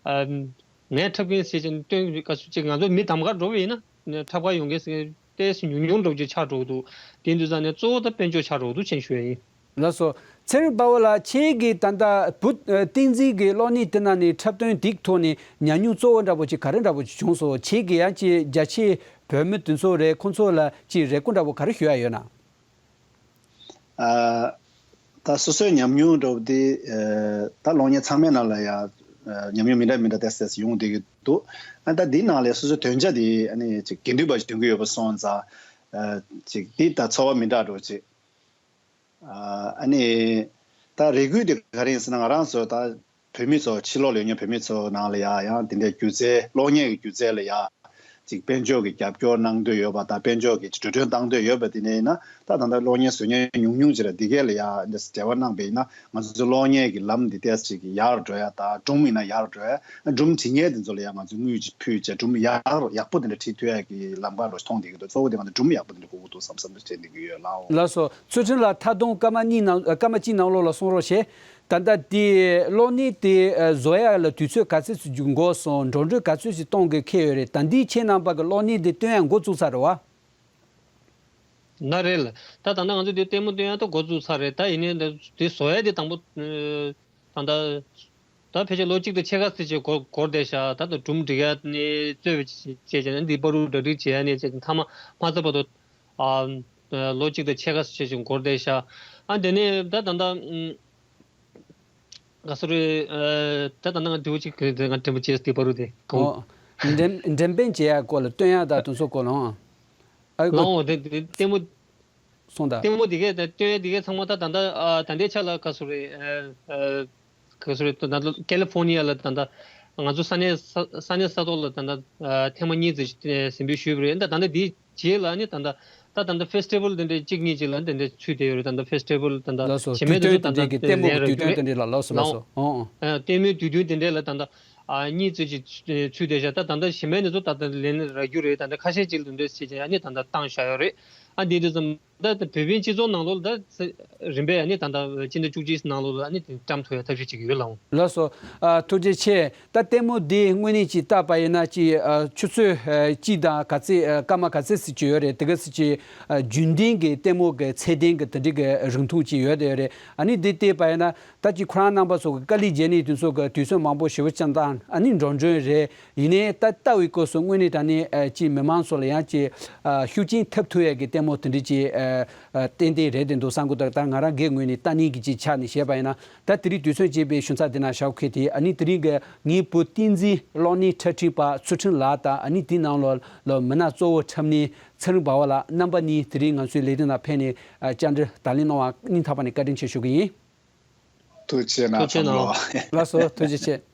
ཨ། ངས་འཁྲབ་མཁན་ཟེར་ཅིག་སྟོན་ག་སུ་ཅིག་ང་ཚོ་མི་གདམ་ག་འགྲོ་བ་ཡིན་ན་འཁྲབ་ག་ཡོང་མཁན་ཟེར་མཁན་ཏོག་ཙམ་ཉུང་ཉུང་འགྲོ་རྒྱུ་ཆགས་འགྲོ་གི་འདུག་དེ་དུས་ཙང་ནས་གཙོ་བོ་ད་དཔལ་འབྱོར་ཆགས་འགྲོ་གི་འདུག་ཅེས་ཞུ་ཡ་ཡིན། ལགས་སོ། ཚེ་རིང་འབའ་བ་ལགས་ཁྱེད་ཀྱིས་ད་ལྟ་བུ་བསྟན་འཛིན་གྱི་གློག་བརྙན་དེ་ནང་ནས་འཁྲབ་སྟོན་དེའི་ཐོག་ནས་ཉམས་མྱོང་གཙོ་བོ་འདྲ་པོ་ཅིག་ག་རེ་འདྲ་པོ་ཅིག་བྱུང་སོང་། ཁྱེད་ཀྱིས་ཡང་ཅིག་རྒྱ་ཆེའི་བོད་མི་དེ་ཚོ་རེད། ཁོང་ཚོ་ལ་ཅིག་རེ་སྐུལ་འདྲ་པོ་ག་རེ་ཞུ་ཡ་ཡོད་ན། ཨ། ད་སོ་སོའི་ཉམས་མྱོང་འདྲ་པོ་དེ་ཨ། ད་གློག་བརྙན་ཚང་མའི་ནང་ལ་ཡང་ཨ། ཉམས་མྱོང་མི་འདྲ་མི་འདྲ་ཏོག་ཙམ་ཡོང་བསྡད་ཀྱི་འདུག་ཨ། ད་འདི་ནང་ལས་སོ་སོའི་དོན་བྱ་དེ་ཨ་ནི་ཅིག་དགེ་འདུན་པ་ཞིག་འདོན་གྱི་ཡོད་པ་སོང་ཙང་ཨ། ཅིག་འདི་ད་ཚོར་བ་མི་འདྲ་འདྲ་པོ་ཅིག་ཨ། ཨ་ནི། ད་རེ་སྐུལ་དེ་ག་རེ་ཡིན་ཟེར་ན་ང་རང་ཚོ་ད་བོད་མི་ཚོ་ཕྱི་ལོགས་ལ་ཡོད་མཁན་བོད་མི་ཚོ་ནང་ལ་ཡ་ཡང་དེ་འདྲའི་སྒྱུ་རྩལ་གློག་བརྙན་གྱི་སྒྱུ་རྩལ་ལ་ཡ་ཅིག་དཔལ་འབྱོར་གྱི་རྒྱབ་སྐྱོར་གནང་འདོད་ཡོད་པ་དང་དཔལ་འབྱོར་གྱི་འགྲོ་གྲོན་བཏང་འདོད་ཡོད་པ་དེ་ནས་ཡིན་ན་ད་ད་ལྟ་གློག་བརྙན་བཟོ་མཁན་ཉུང་ཉུང་ཅིག་ལ་འདི་གས་ལ་ཡ་འདི་འབྲེལ་བ་གནང་པ་ཡིན་ན་ང་ཚོ་གློག་བརྙན་གྱི་ལམ་འདི་ཏོག་ཙམ་ཅིག་ཡར་འགྲོ་ཡ་ད་སྒྲུང་ཡིན་ན་ཡར་འགྲོ་ཡ་སྒྲུང་བྲིས་མཁན་དེ་ཚོ་ལ་ཡ་ང་ཚོ་དངུལ་ཅིག་ཕུལ་བྱས་སྒྲུང་ཡག་ཡག་པོ་དེ་འདྲ་བྲིས་ཐུབ་ཡ་གི་ལམ་ཁ་ལོ་མཐོང་བསྡད་ཀྱི་འདུག་གཙོ་བོ་དེ་ང་ཚོ་སྒྲུང་ཡག་པོ་དེ་འདྲ་དགོས་ཀྱི་འདུག་བསམ་བསམ་འདྲ་བྱས་བསྡད་ཀྱི་ཡོད་ལགས། ལགས་སོ། ཚུལ་ཁྲིམས་ལགས་ད་དུང་སྐར་མ་གཉིས་ནང་སྐར་མ་གཅིག་ནང་ལོགས་ལ་གསུང་རོགས་བྱེད། ད་ལྟ་དེ་གློག་བརྙན་དེ་བཟོ་ཡ་ལ་དུས་ཚོད་ག་ཚོད་ཅིག་འགོར་སོང་། འགྲོ་གྲོན་ག་ཚོད་ཅིག་གཏོང་དགོས་འཁེལ་ཡོད་རེད། ད་འདི་ཁྱེད་རྣམ་པ་གི་གློག་བརྙན་དེ་སྟོན་ཡ་འགོ་བཙུགས་ཚར་རེད་བ། ན་རེད་ལ། ད་ད་ལྟ་ང་ཚོ་དེ་ལྟད་མོ་སྟོན་ཡ་ད་འགོ་བཙུགས་ཚར་རེད། ད་ཡིན་ནའི་ད་དེ་བཟོ་ཡ་དེ་དང་པོ་ད་ལྟ་ད་ཕལ་ཆེར་ལོ་གཅིག་དང་ཕྱེད་ཀ་ཙམ་ཅིག་འགོར་འགོར་བསྡད་ཤག་ད་ལྟ་སྒྲུང་འབྲི་ཡ་ནས་རྩོད་པ་བྱས་བྱས་ནས་འདི་བར་དུ་གྲ་སྒྲིག་བྱེད་ཡ་ནས་བྱས་མཐའ་མ་མ་ཚར་བར་དུ་ཨ་ལོ་གཅིག་དང་ཕྱེད་ཀ་ཙམ་ཅིག་འགོར་བསྡད་ཤག་ཨ་དེ་ནས་ད་ད་ལྟ་ག་ས་རེད། ད་ད་ལྟ་ང་དེའུ་གཅིག་ང་དྲན་པ་བྱས་དེ་བར་དུ་དེ་གང་། ཨོ། འགྲེམས་འགྲེམས་སྤེལ་བྱེད་ཡ་སྐོར་ལ་སྟོན་ཡ་ད་དུང་སོ་སྐོར་ལ་ཨང་། ཨ་ལའོ་དེ་དེ་ལྟད་མོ། སོང་ད། ལྟད་མོ་དེ་གས་དེ་སྟོན་ཡ་དེ་གས་ཚང་མ་ད་ད་ལྟ་ཨ་ད་ལྟའི་ཆ་ལ་ག་སུ་རེད། ཨ་ཨ་ག་སུ་རེད། ད་ད་ལྟ་ཀེ་ལི་ཧྥོ་ནི་ཡ་ལ་ད་ལྟ་ང་ཚོ་ས་གནས་ས་ས་གནས་ས་ཐོག་ལ་ད་ལྟ་ཨ་ཐེངས་མ་གཉིས་ཙམ་ཞིག་ཨ་གཟིགས་འབུལ་ཞུས་པ་རེད། ད་ད་ལྟ་དེའི་རྗེས་ལ་ནི་ད་ལྟ་ད་ད་ལྟ་ཕེ་སི་ཊི་བལ་དེ་འདྲའི་གཅིག་གཉིས་ཅིག་ལ་དེ་འདྲའི་ཚུད་བསྡད་ཡོད་རེད། ད་ལྟ་ཕེ་སི་ཊི་བལ་ད་ལྟ་ལགས་སོ། གཞན་དུས་མའི་དེ་སྟོན་དེ་ཚོ་ད་དེ་ལྟ་གའི་ལྟད་མོ་ལེན་གི་རག་དུས་རྒྱུ་སྟོན་རེད། དེ་འདྲའི་ལ་ལགས་སོ་ལགས་སོ། ལའོ་ཨོ་ཨོ། ཨ་ལྟད་མོའི་དུས་སྟོན་དེ་འདྲའི་ལ་ད་ལྟ་ཨ་གཉིས་ཙམ་ཅིག་ཚུད་བསྡད་ཤག་ད་ད་ལྟ་གཞན་མའི་དེ་ཚོ་ད་ལྟ་ལེན་རག་རྒྱུ་རེད། ད་ལྟ་ཁ་ཤས་ཅིག་ལ་དེ་འདྲ་བྱས་ཀྱང་ཨ་ནི་ད་ལྟ་བཏང་བཞག་ཡོད་རེད། ཨ་འདི་དུས་ཙམ་ད་ད་བོད་པའི་སྤྱི་ཚོགས་ནང་ལོགས་ལ་ད་རིམ་པས་ཨ་ནི་ད་ལྟ་སྤྱི་ཟླ་བཅུ་གཅིག་ནང་ལོགས་ལ་ཨ་ནི་དེ་བཀྲམ་ཐུབ་ཡ་ཐབས་ཤེས་བྱེད་ཀྱི་ཡོད་ལགས། ལགས་སོ། ཨ་ཐུགས་རྗེ་ཆེ། ད་ལྟད་མོ་འདི་དངོས་གནས་ཅིག་བལྟས་པ་ཡིན་ན་ཅིག་ཨ་ཆུ་ཚོད་ཨ་གཅིག་དང་ག་ཚོད་ཨ་སྐར་མ་ག་ཚོད་ཙམ་ཅིག་ཡོད་རེད། དེ་ག་ཙམ་ཅིག་ཨ་རྒྱུན་ལྡན་གྱི་ལྟད་མོ་གི་ཚད་ལྡན་གྱི་དེ་འདྲའི་གི་རིང་ཐུང་ཅིག་ཡོད་དེ་ཡོད་རེད། ཨ་ནི་འདི་བལྟས་པ་ཡིན་ན་ད་ཅིག་ཁོ་རང་རྣམ་པ་ཚོ་གི་དཀའ་ལས་བརྒྱབ་ནས་དེ་ཚོ་གི་དུས་ཚོད་མང་པོ་ཞེ་པོ་ཅིག་བཏང་། ཨ་ནི་འགྲོ་གྲོན་རེད། ཡིན་ནའི་ད་ལྟ་བའི་སྐབས་སུ་དངོས་གནས་དྲང་གནས་ཨ་ཅིག་མི་མང་ཚོ་ལ་ཡང་ཅིག་ཨ་ཤུགས་རྐྱེན་ཐེབས་ཐུབ་ཡ་གི་ལྟད་མོ་དེ་འདྲ་ཅིག་ཨ་ཨ་ཏན་ཏན་རེད་དེ་འདུག་བསམ་གི་འདུག་ད་ང་རང་སྒེར་ངོས་ནས་ལྟ་ནི་གི་ཅིག་ཆ་ནས་བཤད་པ་ཡིན་ན། ད་དེ་རིང་དུས་ཚོད་ཅིག་པའི་ཞུ་ཚགས་དེ་ན་ཞབས་ཁེ་དེ་ཨ་ནི་དེ་རིང་གི་ངའི་བུ་བསྟན་འཛིན་གློག་བརྙན་འཁྲབ་ཁྲིད་པ་ཚུལ་ཁྲིམས་ལགས་དང་ཨ་ནི་དེའི་ནང་ལོགས་ལ་མི་སྣ་གཙོ་བོ་འཁྲབ་མཁན་ཚེ་རིང་འབའ་བ་ལགས་རྣམ་པ་གཉིས་དེ་རིང་ང་ཚོའི་ལས་རིམ་ནང་ཕེབས་ནས་ཨ་བཅར་འདྲི་བརྡ་ལན་གནང་བ་སྙིང་ཐག་པ་ནས་བཀའ་དྲིན་ཆེ་ཞུ་གི་ཡིན། ཐུགས་རྗེ་གནང་། ཐུགས་རྗེ་གནང་། ལགས་སོ། ཐུགས་རྗེ་ཆེ།